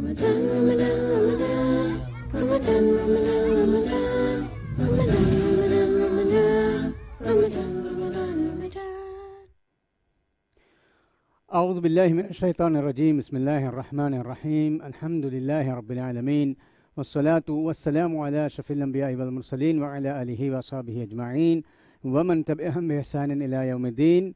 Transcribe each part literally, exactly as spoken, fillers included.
أعوذ بالله من الشيطان الرجيم. بسم الله الرحمن الرحيم. الحمد لله رب العالمين. والصلاة والسلام على أشرف الأنبياء والمرسلين وعلى آله وأصحابه أجمعين ومن تبعهم بإحسان إلى يوم الدين.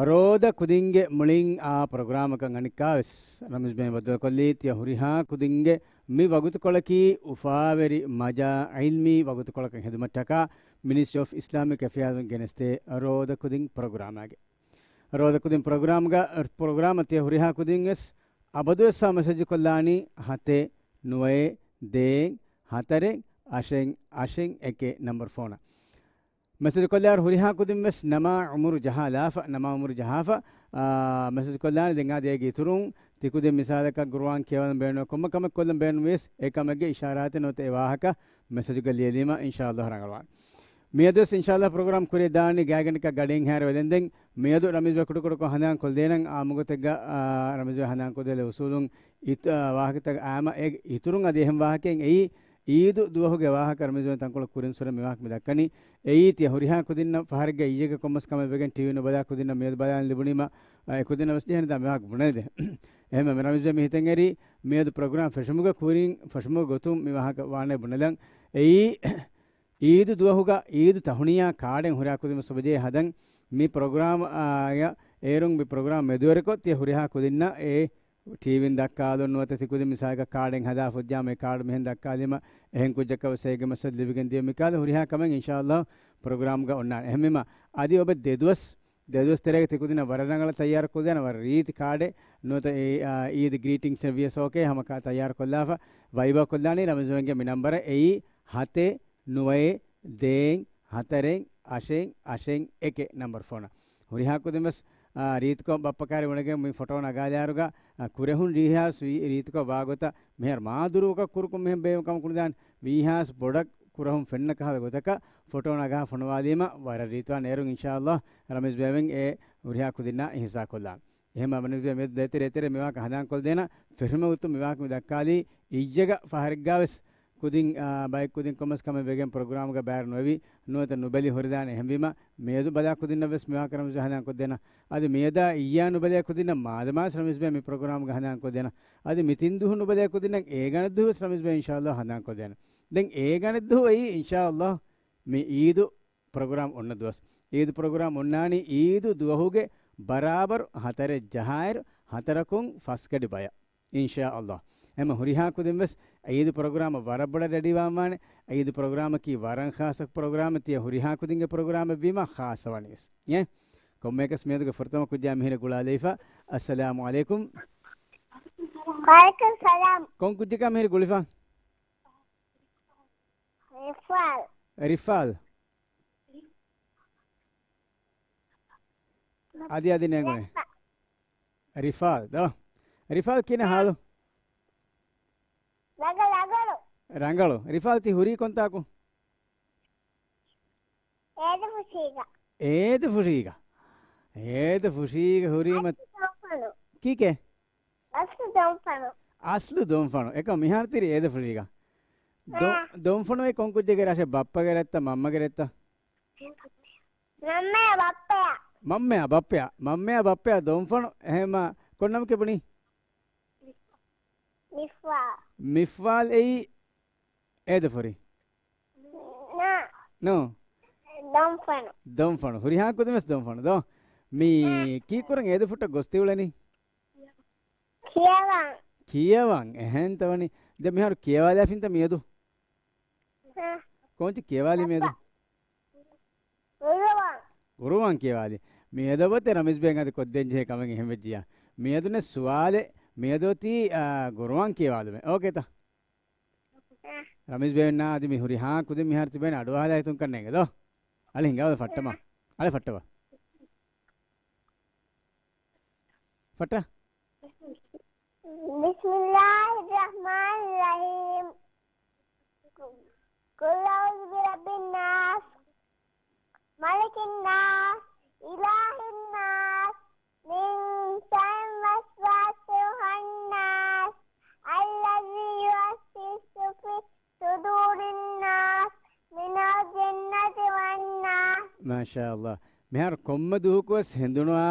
ރޯދަ ކުދިންގެ މުޅިން އާ ޕްރޮގްރާމަކަށް އަނެއްކާވެސް ރަމީޒް ބޭ ބައްދަލުކޮށްލީ ތިޔަ ހުރިހާ ކުދިންގެ މި ވަގުތުކޮޅަކީ އުފާވެރި މަޖާ ޢިލްމީ ވަގުތުކޮޅަކަށް ހެދުމަށްޓަކާ މިނިސްޓްރީ އޮފް އިސްލާމިކް އެފެއާޒުން ގެނެސްދޭ ރޯދަ ކުދިން ޕްރޮގްރާމާގެ. ރޯދަ ކުދިން ޕްރޮގްރާމްގަ، ޕްރޮގްރާމަށް ތިޔަ ހުރިހާ ކުދިން ވެސް އަބަދުވެސް މެސެޖް ކޮށްލާނީ ހަތެއް ނުވައެއް ދޭއް ހަތަރެއް އަށެއް އަށެއް އެކެއް ނަމްބަރު ފޯނަށް. މެސެޖް ކޮށްލާއިރު ހުރިހާ ކުދިން ވެސް ނަމާ އުމުރު ޖަހާލާފަ، ނަމާ އުމުރު ޖަހާފަ، އާ، މެސެޖް ކޮށްލާނެ. ދެން އާދެ އޭގެ އިތުރުން ތި ކުދިން މިސާލަކަށް ގުރުއާން ކިޔަވަން ބޭނުން ކޮންމެ ކަމެއް ކޮށްލަން ބޭނުން ވިޔަސް އެ ކަމެއްގެ އިޝާރާތެއް ނުވަތަ އެ ވާހަކަ މެސެޖުގަ ލިޔެލީމަ އިންޝާﷲ ރަނގަޅުވާނެ. މިއަދުވެސް އިންޝާﷲ ޕްރޮގްރާމް ކުރިއަށް ދާނީ ގާތްގަނޑަކަށް ގަޑިއެއްހާއިރު ވެލެންދެން. މިއަދު ރަމީޒް ބޭ ކުޑަކުޑަކޮށް ހަނދާން ކޮށްދޭނަން އާއްމުގޮތެއްގަ، އާ، ރަމީޒް ބޭ ހަނދާން ކޮށްދޭލެ އުސޫލުން އިތު-، އާ، ވާހަކަތައް އާމަ އޭގެ އިތުރުން އަދި އެހެން ވާހަކައެއް އެއީ އީދު ދުވަހުގެ ވާހަކަ ރަމީޒް ބޭ ތަންކޮޅެއް ކުރިން ސުރެ މި ވާހަކަ މި ދައްކަނީ. އެއީ ތިޔަ ހުރިހާ ކުދިންނަށް ފަހަރެއްގަ އިއްޔެގެ ކޮންމެސް ކަމެއް ވެގެން ޓީވީ ނުބަލާ ކުދިންނަށް މިއަދު ބަލާން ލިބުނީމަ، އާ، އެ ކުދިންނަށް ވެސް ޖެހޭނެ ދާ މި ވާހަކަ ބުނެލިދޭ. އެހެންވެ މި ރަމީޒް ބޭ މި ހިތަށް އެރީ މިއަދު ޕްރޮގްރާމް ފެށުމުގެ ކުރިން، ފެށުމުގެ ގޮތުން މި ވާހަކަ ވާނެ ބުނެލަން. އެއީ އީދު ދުވަހުގަ އީދު ތަހުނިޔާ ކާޑެއް ހުރިހާ ކުދިން ސުބަޖޭ ހަދަން މި ޕްރޮގްރާމް، އާ، އޭރުން މި ޕްރޮގްރާމް މެދުވެރިކޮށް ތިޔަ ހުރިހާ ކުދިންނަށް އެ ޓީވީން ދައްކާލުން ނުވަތަ ތި ކުދިން މިސާލަކަށް ކާޑެއް ހަދާ ފުއްޖާމަ އެ ކާޑު މިހެން ދައްކާލީމަ އެހެން ކުއްޖަކަށް ވެސް އޭގެ މައްސަލަ ލިބިގެން ދިޔަ މިކާލަ ހުރިހާ ކަމެއް އިންޝާﷲ ޕްރޮގްރާމްގަ އޮންނާނެ. އެހެންވީމަ އަދި އޮބެ ދެދުވަސް، ދެދުވަސް ތެރޭގަ ތި ކުދިންނަށް ވަރަށް ރަނގަޅަށް ތައްޔާރު ކޮށްދޭނަ ވަރަށް ރީތި ކާޑެއް ނުވަތަ އެ، އާ، އީދު ގްރީޓިންގްސް ވިޔަސް އޯކޭ ހަމަ ކާ ތައްޔާރު ކޮށްލާފަ ވައިބާ ކޮށްލާނީ ރަމީޒް ބޭގެ މި ނަންބަރަށް އެއީ ހަތެއް ނުވައެއް ދޭއް ހަތަރެއް އަށެއް އަށެއް އެކެއް ނަންބަރު ފޯނަށް. ހުރިހާ ކުދިން ވެސް، އާ، ރީތިކޮށް ބައްޕަ ކާރި އުނެގެން މި ފޮޓޯ ނަގާލާއިރުގަ، އާ، ކުރެހުން ރީހާސް ވީ ރީތިކޮށް ވާގޮތަށް މިހާރު މާ ދުރުވަކަށް ކުރުކުން މިހެން ބޭއްވުން ކަމަކު ނުދާނެ. ވީހާސް ބޮޑަށް ކުރެހުން ފެންނަ ކަހަލަ ގޮތަކަށް ފޮޓޯ ނަގާ ފޮނުވާލީމަ ވަރަށް ރީތިވާނެ. އޭރުން އިންޝާﷲ ރަމީޒް ބޭވެން އެ ހުރިހާ ކުދިންނާ އިހްސާ ކޮށްލާނެ. އެހެން މަނިވެ މި ދޭތެރޭ ތެރޭ މިވާކަ ހަނދާންކޮށްދޭނަ ފެށުމެއް އުތު މިވާކަ މި ދައްކާލީ އިއްޔެގަ ފަހަރެއްގާވެސް ކުދިން، އާ، ބައެއް ކުދިން ކޮންމެސް ކަމެއް ވެގެން ޕްރޮގްރާމްގަ ބައިވެރި ނުވެވި ނުވަތަ ނުބެލި ހުރިދާނެ. އެހެންވީމަ މިއަދު ބަލާ ކުދިންނަށް ވެސް މިވާކަ ރަމީޒް ހަނދާންކޮށްދޭނަ. އަދި މިއަދާ އިއްޔާ ނުބަލޭ ކުދިންނަށް މާދަމާސް ރަމީޒް ބޭ މި ޕްރޮގްރާމްގަ ހަނދާންކޮށްދޭނަ. އަދި މި ތިން ދުހު ނުބަލޭ ކުދިންނަށް އޭގަނެ ދުހު ވެސް ރަމީޒް ބޭ އިންޝާﷲ ހަނދާންކޮށްދޭނަ. ދެން އޭގަނެ ދުހު އެއީ އިންޝާﷲ މި އީދު ޕްރޮގްރާމް އޮންނަ ދުވަސް. އީދު ޕްރޮގްރާމް އޮންނާނީ އީދު ދުވަހުގެ ބަރާބަރު ހަތަރެއް ޖަހާއިރު ހަތަރަކުން ފަސްގަޑި ބަޔަށް. އިންޝާﷲ. އެމަ ހުރިހާ ކުދިން ވެސް އީދު ޕްރޮގްރާމަށް ވަރަށް ބޮޑަށް ރެޑީވާންވާނެ. އީދު ޕްރޮގްރާމަކީ ވަރަށް ޚާއްޞަ ޕްރޮގްރާމެއް ތިޔަ ހުރިހާ ކުދިންގެ ޕްރޮގްރާމެއް ވީމަ ޚާއްޞަ ވަނީ ވެސް. އޭ؟ ކޮންމެއަކަސް މިއަދުގެ ފުރަތަމަ ކުއްޖާ މިހިރަ ގުޅާލައިފަ. އައްސަލާމު ޢަލައިކުމް. ވަޢަލައިކުމް ސަލާމް. ކޮން ކުއްޖަކާ މިހިރަ ގުޅިފަ؟ ރިފާލް. ރިފާލް. އަދި އަދި ނޭނގުނެ. ރިފާލް. ރިފާލް ދޯ. ރިފާލް ކިހިނެއް ހާލު؟ ރަނގަޅު، ރަނގަޅު. ރަނގަޅު. ރިފާލް ތި ހުރީ ކޮންތާކު؟ އޭދަ ފުށީގަ. އޭދަ ފުށީގަ. އޭދަ ފުށީގަ ހުރީމަ. އަސްލު ދޮންފަނު. ކީކޭ؟ އަސްލު ދޮންފަނު. އަސްލު ދޮންފަނު. އެކަމް މިހާރު ތިރި އޭދަ ފުށީގަ. ދޮ-، އާ. ދޮންފަނު އެ ކޮން ކުއްޖެއްގެ ރަށެއް؟ ބައްޕަގެ ރަށްތަ މަންމަގެ ރަށްތަ؟ މަންމަޔާ ބައްޕަޔާ. މަންމަޔާ ބައްޕަޔާ. މަންމަޔާ ބައްޕަޔާ ދޮންފަނު. އެހެމަ ކޮން ނަމަކޭ ބުނީ؟ މިފްވާ. މިފްވާލް އެއީ އޭދަފުށި؟ ނާ. ނޫ. ދޮންފަނު. ދޮންފަނު. ހުރިހާ ކުދިން ވެސް ދޮންފަނު ދޯ. މި އާ. ކީއްކުރަން އޭދަފުށަށް ގޮސް ތިއުޅެނީ؟ ކިޔަވަން. ކިޔަވަން. އެހެންތަ ވަނީ. ދެ މިހާރު ކިޔަވާލާފިންތަ މިއަދު؟ އާ. ކޯންޗި ކިޔަވާލީ މިއަދު؟ ގުރުއާން. ގުރުއާން ކިޔަވާލި. މިއަދަށް ވަތެ ރަމީޒް ބޭގެ އަދި ކޮށްދޭން ޖެހޭ ކަމެއް އެހެން ވެއްޖިއްޔާ. މިއަދު ނެތް ސުވާލެއް. މިއަދު އޮތީ، އާ، ގުރުއާން ކިޔަވާލުމެއް. އޯކޭތަ؟ އާ. ރަމީޒް ބޭގެ އަދި މި ހުރިހާ ކުދިން މިހާރު ތިބޭނެ އަޑުއަހާލާ ހިތުން ކަންނޭނގެ ދޯ. އަޅެ ހިނގާ އޮތް ފައްޓަމާ. އާ. އަޅެ ފައްޓަވާ. ފައްޓަ. بسم الله الرحمن الرحيم. قل أعوذ برب الناس، ملك الناس، إله الناس، من شر الوسواس الخناس، މާޝާﷲ. މިހާރު ކޮންމެ ދުވަހަކުވެސް ހެނދުނުއާ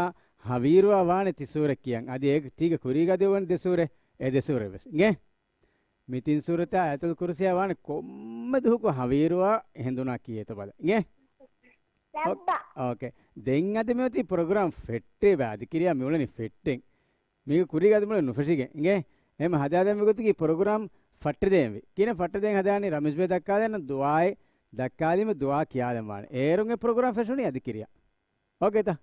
ހަވީރުއާ ވާނެ ތި ސޫރަ ކިޔަން. އަދި އޭގެ ތީގެ ކުރީގަ ދެވަން ދެ ސޫރަ، އެ ދެ ސޫރަ ވެސް. އިނގޭ؟ މި ތިން ސޫރަތާ އާޔަތުލް ކުރުސިއާ ވާނެ ކޮންމެ ދުވަހަކު ހަވީރުއާ ހެނދުނާ ކިޔޭތޯ ބަލަ. އިނގޭ؟ ލައްބަ. އޯކޭ. ދެން އަދި މިއޮތީ ޕްރޮގްރާމް ފެއްޓޭ ބާ. އަދި ކިރިޔާ މި އުޅެނީ ފެއްޓެން. މީގެ ކުރީގަ އަދި މުޅި ނުފެށިގެން. އިނގޭ؟ އެހެން ހަދާދޭން މިގޮތަކީ ޕްރޮގްރާމް ފައްޓަދޭންވީ. ކިހިނެއް ފައްޓަދޭން ހަދާނީ؟ ރަމީޒް ބޭ ދައްކާލަން ދުޢާއެއް ދައްކާލީމަ ދުޢާ ކިޔާލަން ވާނެ. އޭރުން އެ ޕްރޮގްރާމް ފެށުނީ އަދި ކިރިޔާ. އޯކޭތަ؟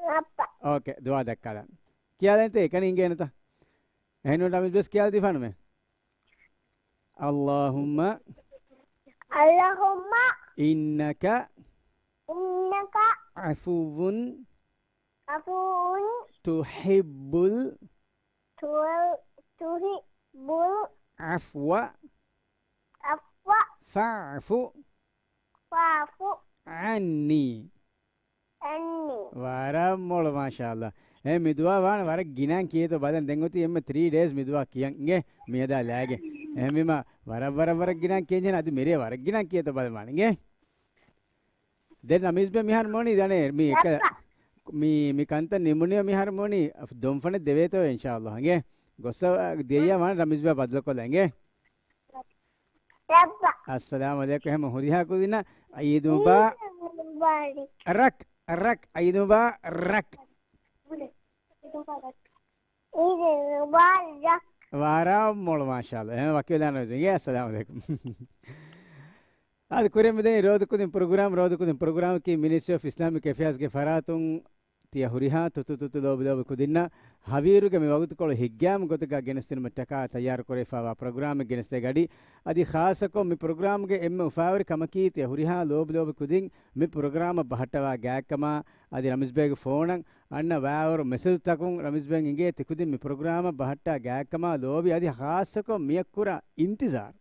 ލައްބަ. އޯކޭ. ދުޢާ ދައްކާލަން. ކިޔާލަންތަ އެކަނި އިނގޭނެތަ؟ އެހެން ނޫން ރަމީޒް ބޭސް ކިޔާލަދީފާނަމޭ. اللهم اللهم إنك إنك عفو عفو تحب ال- تو- تحب العفو العفو فاعف فاعف عني عني. ވަރަށް މޮޅު، މާޝާﷲ. އެ މި ދުޢާ ވާނެ ވަރަށް ގިނައިން ކިޔޭތޯ ބަލަން. ދެން އޮތީ އެންމެ ތްރީ ޑޭސް މި ދުޢާ ކިޔަން. އިނގޭ؟ މިއަދާ ލާގެ. އެހެންވީމަ ވަރަށް ވަރަށް ވަރަށް ގިނައިން ކިޔަންޖެހޭނެ. އަދި މިރޭ ވަރަށް ގިނައިން ކިޔޭތޯ ބަލަމާނެ. އިނގޭ؟ ދެން ރަމީޒް ބޭ މިހާރު މޮނީ ދަނޭ މި އެކަ-، މި، މި ކަންތައް ނިމުނީ މިހާރު މޮނީ ދޮންފަނެއް ދެވޭތޯ އިންޝާﷲ. އިނގޭ؟ ގޮއްސަ ދިޔައީ ވާނެ ރަމީޒް ބޭ ބަދަލުކޮށްލަން. އިނގޭ؟ ލައްބަ. އައްސަލާމު ޢަލައިކުމް. ހަމަ ހުރިހާ ކުދިންނަށް ޢީދު މުބާ-، ޢީދު މުބާރަކް. ރަކް، ރަކް، ޢީދު މުބާރަކް. ޢީދު މުބާރަކް. ވަރަށް މޮޅު، މާޝާﷲ. އެހެން ވަކިވެލާނަން ވެސް. އިނގޭ، އައްސަލާމު ޢަލައިކުމް. އަދި ކުރިއަށް މިދަނީ ރޯދަ ކުދިން ޕްރޮގްރާމް. ރޯދަ ކުދިން ޕްރޮގްރާމަކީ މިނިސްޓްރީ އޮފް އިސްލާމިކް އެފެއާޒްގެ ފަރާތުން ތިޔަ ހުރިހާ ތުތު ތުތު ލޯބި ލޯބި ކުދިންނަށް ހަވީރުގެ މި ވަގުތުކޮޅު ހިތްގައިމު ގޮތުގަ ގެނެސްދިނުމަށްޓަކާ ތައްޔާރު ކުރެވިފައިވާ ޕްރޮގްރާމެއް ގެނެސްދޭ ގަޑި. އަދި ޚާއްޞަކޮށް މި ޕްރޮގްރާމްގެ އެންމެ އުފާވެރި ކަމަކީ ތިޔަ ހުރިހާ ލޯބި ލޯބި ކުދިން މި ޕްރޮގްރާމަށް ބަހައްޓަވާ ގާތްކަމާ އަދި ރަމީޒް ބޭގެ ފޯނަށް އަންނަ ވާވަރު މެސެޖުތަކުން ރަމީޒް ބޭން އިނގޭ ތިކުދިން މި ޕްރޮގްރާމަށް ބަހައްޓާ ގާތްކަމާ ލޯބި އަދި ޚާއްޞަކޮށް މިއަށް ކުރާ އިންތިޒާރު.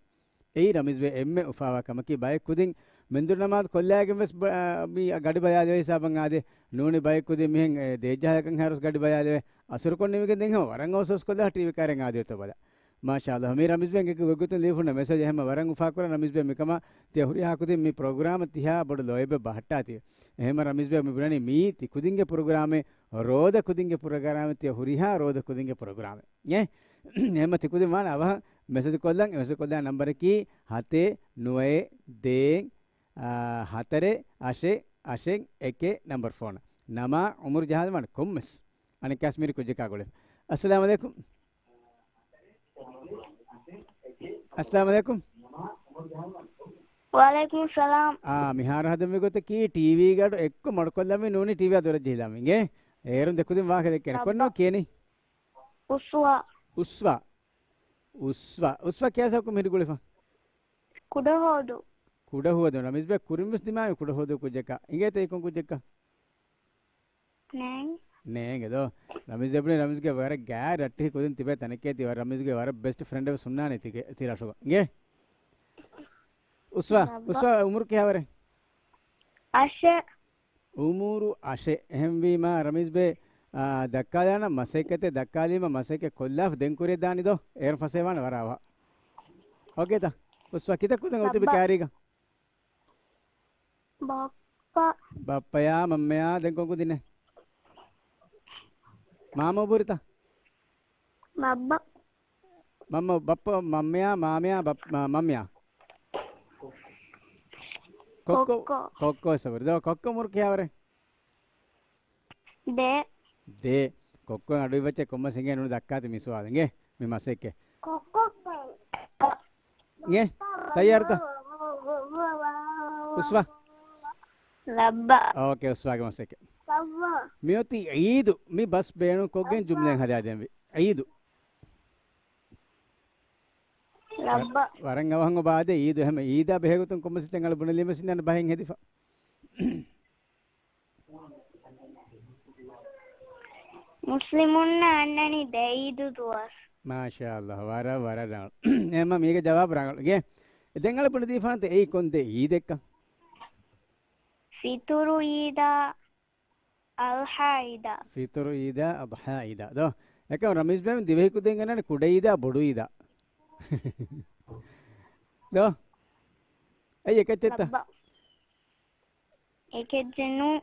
އެއީ ރަމީޒް ބޭ އެންމެ އުފާވާ ކަމަކީ. ބައެއް ކުދިން މެންދުރު ނަމާދު ކޮށްލާގެން ވެސް ބަ-، އާ، މި ގަޑި ބަލާލެވޭ ހިސާބަށް އާދޭ. ނޫނީ ބައެއް ކުދިން މިހެން، އެ، ދޭއްޖަހާލަކަން ހާރުސް ގަޑި ބަލާލެވޭ. އަސުރުކޮށް ނިމިގެން ދެން ހަމަ ވަރަށް އަފްސޯސް ކޮށްލާ ޓީވީ ކާރެއް އާދެވޭތޯ ބަލަ. މާޝާﷲ. މީ ރަމީޒް ބޭން އެކު ވެގޮތުން ލިޔެފުންނަ މެސެޖް. އެހެންމަ ވަރަށް އުފާކުރާ ރަމީޒް ބޭ މިކަމާ ތިޔަ ހުރިހާ ކުދިން މި ޕްރޮގްރާމަށް ތިހާ ބޮޑު ލޯތްބެއް ބަހައްޓާތީ. އެހެންމަ ރަމީޒް ބޭ މި ބުނަނީ މީ ތި ކުދިންގެ ޕްރޮގްރާމެއް، ރޯދަ ކުދިންގެ ޕްރޮގްރާމެއް، ތިޔަ ހުރިހާ ރޯދަ ކުދިންގެ ޕްރޮގްރާމެއް. އޭ؟ އެހެންމަ ތި ކުދިން ވާނެ އަވަހަށް މެސެޖު ކޮށްލަން. މެސެޖު ކޮށްލާ ނަންބަރަކީ ހަތެއް ނުވައެއް ދޭއް، އާ، ހަތަރެއް އަށެއް އަށެއް އެކެއް ނަންބަރު ފޯނަށް. ނަމާ އުމުރު ޖަހާލަމާނެ ކޮންމެސް. އަނެއްކާސް މިރި ކުއްޖަކާ ގުޅޭ. އައްސަލާމު ޢަލައިކުމް. އައްސަލާމު ޢަލައިކުމް. ވަޢަލައިކުމުއްސަލާމް. އާ، މިހާރު ހަދަން މި ގޮތަކީ ޓީވީ ގަޑު އެއްކޮށް މަޑުކޮށްލަމި ނޫނީ ޓީވީއާ ދުރަށް ޖެހިލަމި އިނގޭ. އޭރުން ދެ ކުދިން ވާހަކަ ދެއްކޭނެ. ކޮން ނަމަ ކިޔަނީ؟ އުސްވާ. އުސްވާ. އުސްވާ. އުސްވާ ކިޔާ ސަބަބަކުން މިހިރި ގުޅިފަ؟ ކުޑަހުވަދު. ކުޑަހުވަދު. ރަމީޒް ބޭ ކުރިން ވެސް ދިމާވި ކުޑަހުވަދު ކުއްޖަކާ. އިނގޭތަ އެ ކޮން ކުއްޖަކާ؟ ނޭނގެ. ނޭނގެ ދޯ. ރަމީޒް އެބުނި ރަމީޒްގެ ވަރަށް ގާތް ރައްޓެހި ކުދިން ތިބޭ ތަނެކޭ ތި ވަރަށް ރަމީޒްގެ ވަރަށް ބެސްޓް ފްރެންޑް ވެސް ހުންނާނެ ތިގެ ތި ރަށުގަ. އިނގޭ؟ އުސްވާ، ބައްބަ. އުސްވާ އުމުރު ކިހާވަރެއް؟ އަށެއް. އުމުރު އަށެއް. އެހެންވީމާ ރަމީޒް ބޭ، އާ، ދައްކާލާނަ މަސައްކަތެއް ދައްކާލީމަ މަސައްކަތް ކޮށްލާފަ ދެން ކުރިއަށް ދާނީ ދޯ. އޭރު ފަސޭ ވާނެ ވަރާ އަވަހަށް. އޯކޭތަ؟ އުސްވާ ކިތައް ކުދިން އޮތިބި ބައްބަ. ކާރީގަ؟ ބައްޕަ. ބައްޕަޔާ، މަންމަޔާ، ދެން ކޮން ކުދިންނެއް؟ މާމަ އުބުރިތަ؟ ބައްބަ. މަންމަ، ބައްޕަ، މަންމަޔާ، މާމަޔާ، ބައް-، މަ-، މަންމަޔާ. ކޮއްކޮ، ކޮއްކޮ. ކޮއްކޮ ސަބަރު. ދޯ، ކޮއްކޮ އުމުރު ކިހާވަރެއް؟ ދޭ. ދޭ. ކޮއްކޮ އަޑުއިވައްޗެ ކޮންމެސް އިނގޭ ނޫނީ ދައްކާތި މި ސުވާލު އިނގޭ. މި މަސައްކަތް. ކޮއްކޮ. އިނގޭ؟ ތައްޔާރުތަ؟ އުސްވާ. ލައްބަ. އޯކޭ، އުސްވާގެ މަސައްކަތް. ލައްބަ. މިއޮތީ އީދު. މި ބަސް ބޭނުން ކޮށްގެން ޖުމްލައެއް ހަދާދޭންވީ. އީދު. ލައްބަ. ވަރަށް އަވަހަށް އޮބާދޭ އީދު. އެހެމަ އީދާ ބެހޭގޮތުން ކޮންމެސް ތެން އަޅު ބުނެލީމަސް އިންނާނެ ބަހެއް ހެދިފަ. މުސްލިމުންނަށް އަންނަނީ ދެ އީދު ދުވަސް. މާޝާﷲ، ވަރަށް، ވަރަށް ރަނގަޅު. އެހެމަ މީގެ ޖަވާބު ރަނގަޅު. އިނގޭ؟ ދެން އަޅު ބުނެދީފާނެތަ އެއީ ކޮން ދެ އީދެއްކަން؟ ފިތުރު އީދާ، އަޟްޙާ އީދާ. ފިތުރު އީދާ، އަޟްޙާ އީދާ. ދޯ؟ އެކަމް ރަމީޒް ބޭން ދިވެހި ކުދިން އަންނަނީ ކުޑަ އީދާ، ބޮޑު އީދާ. ދޯ؟ އެއީ އެކައްޗެއްތަ؟ ލައްބަ. އެކެއްޗެއް ނޫން.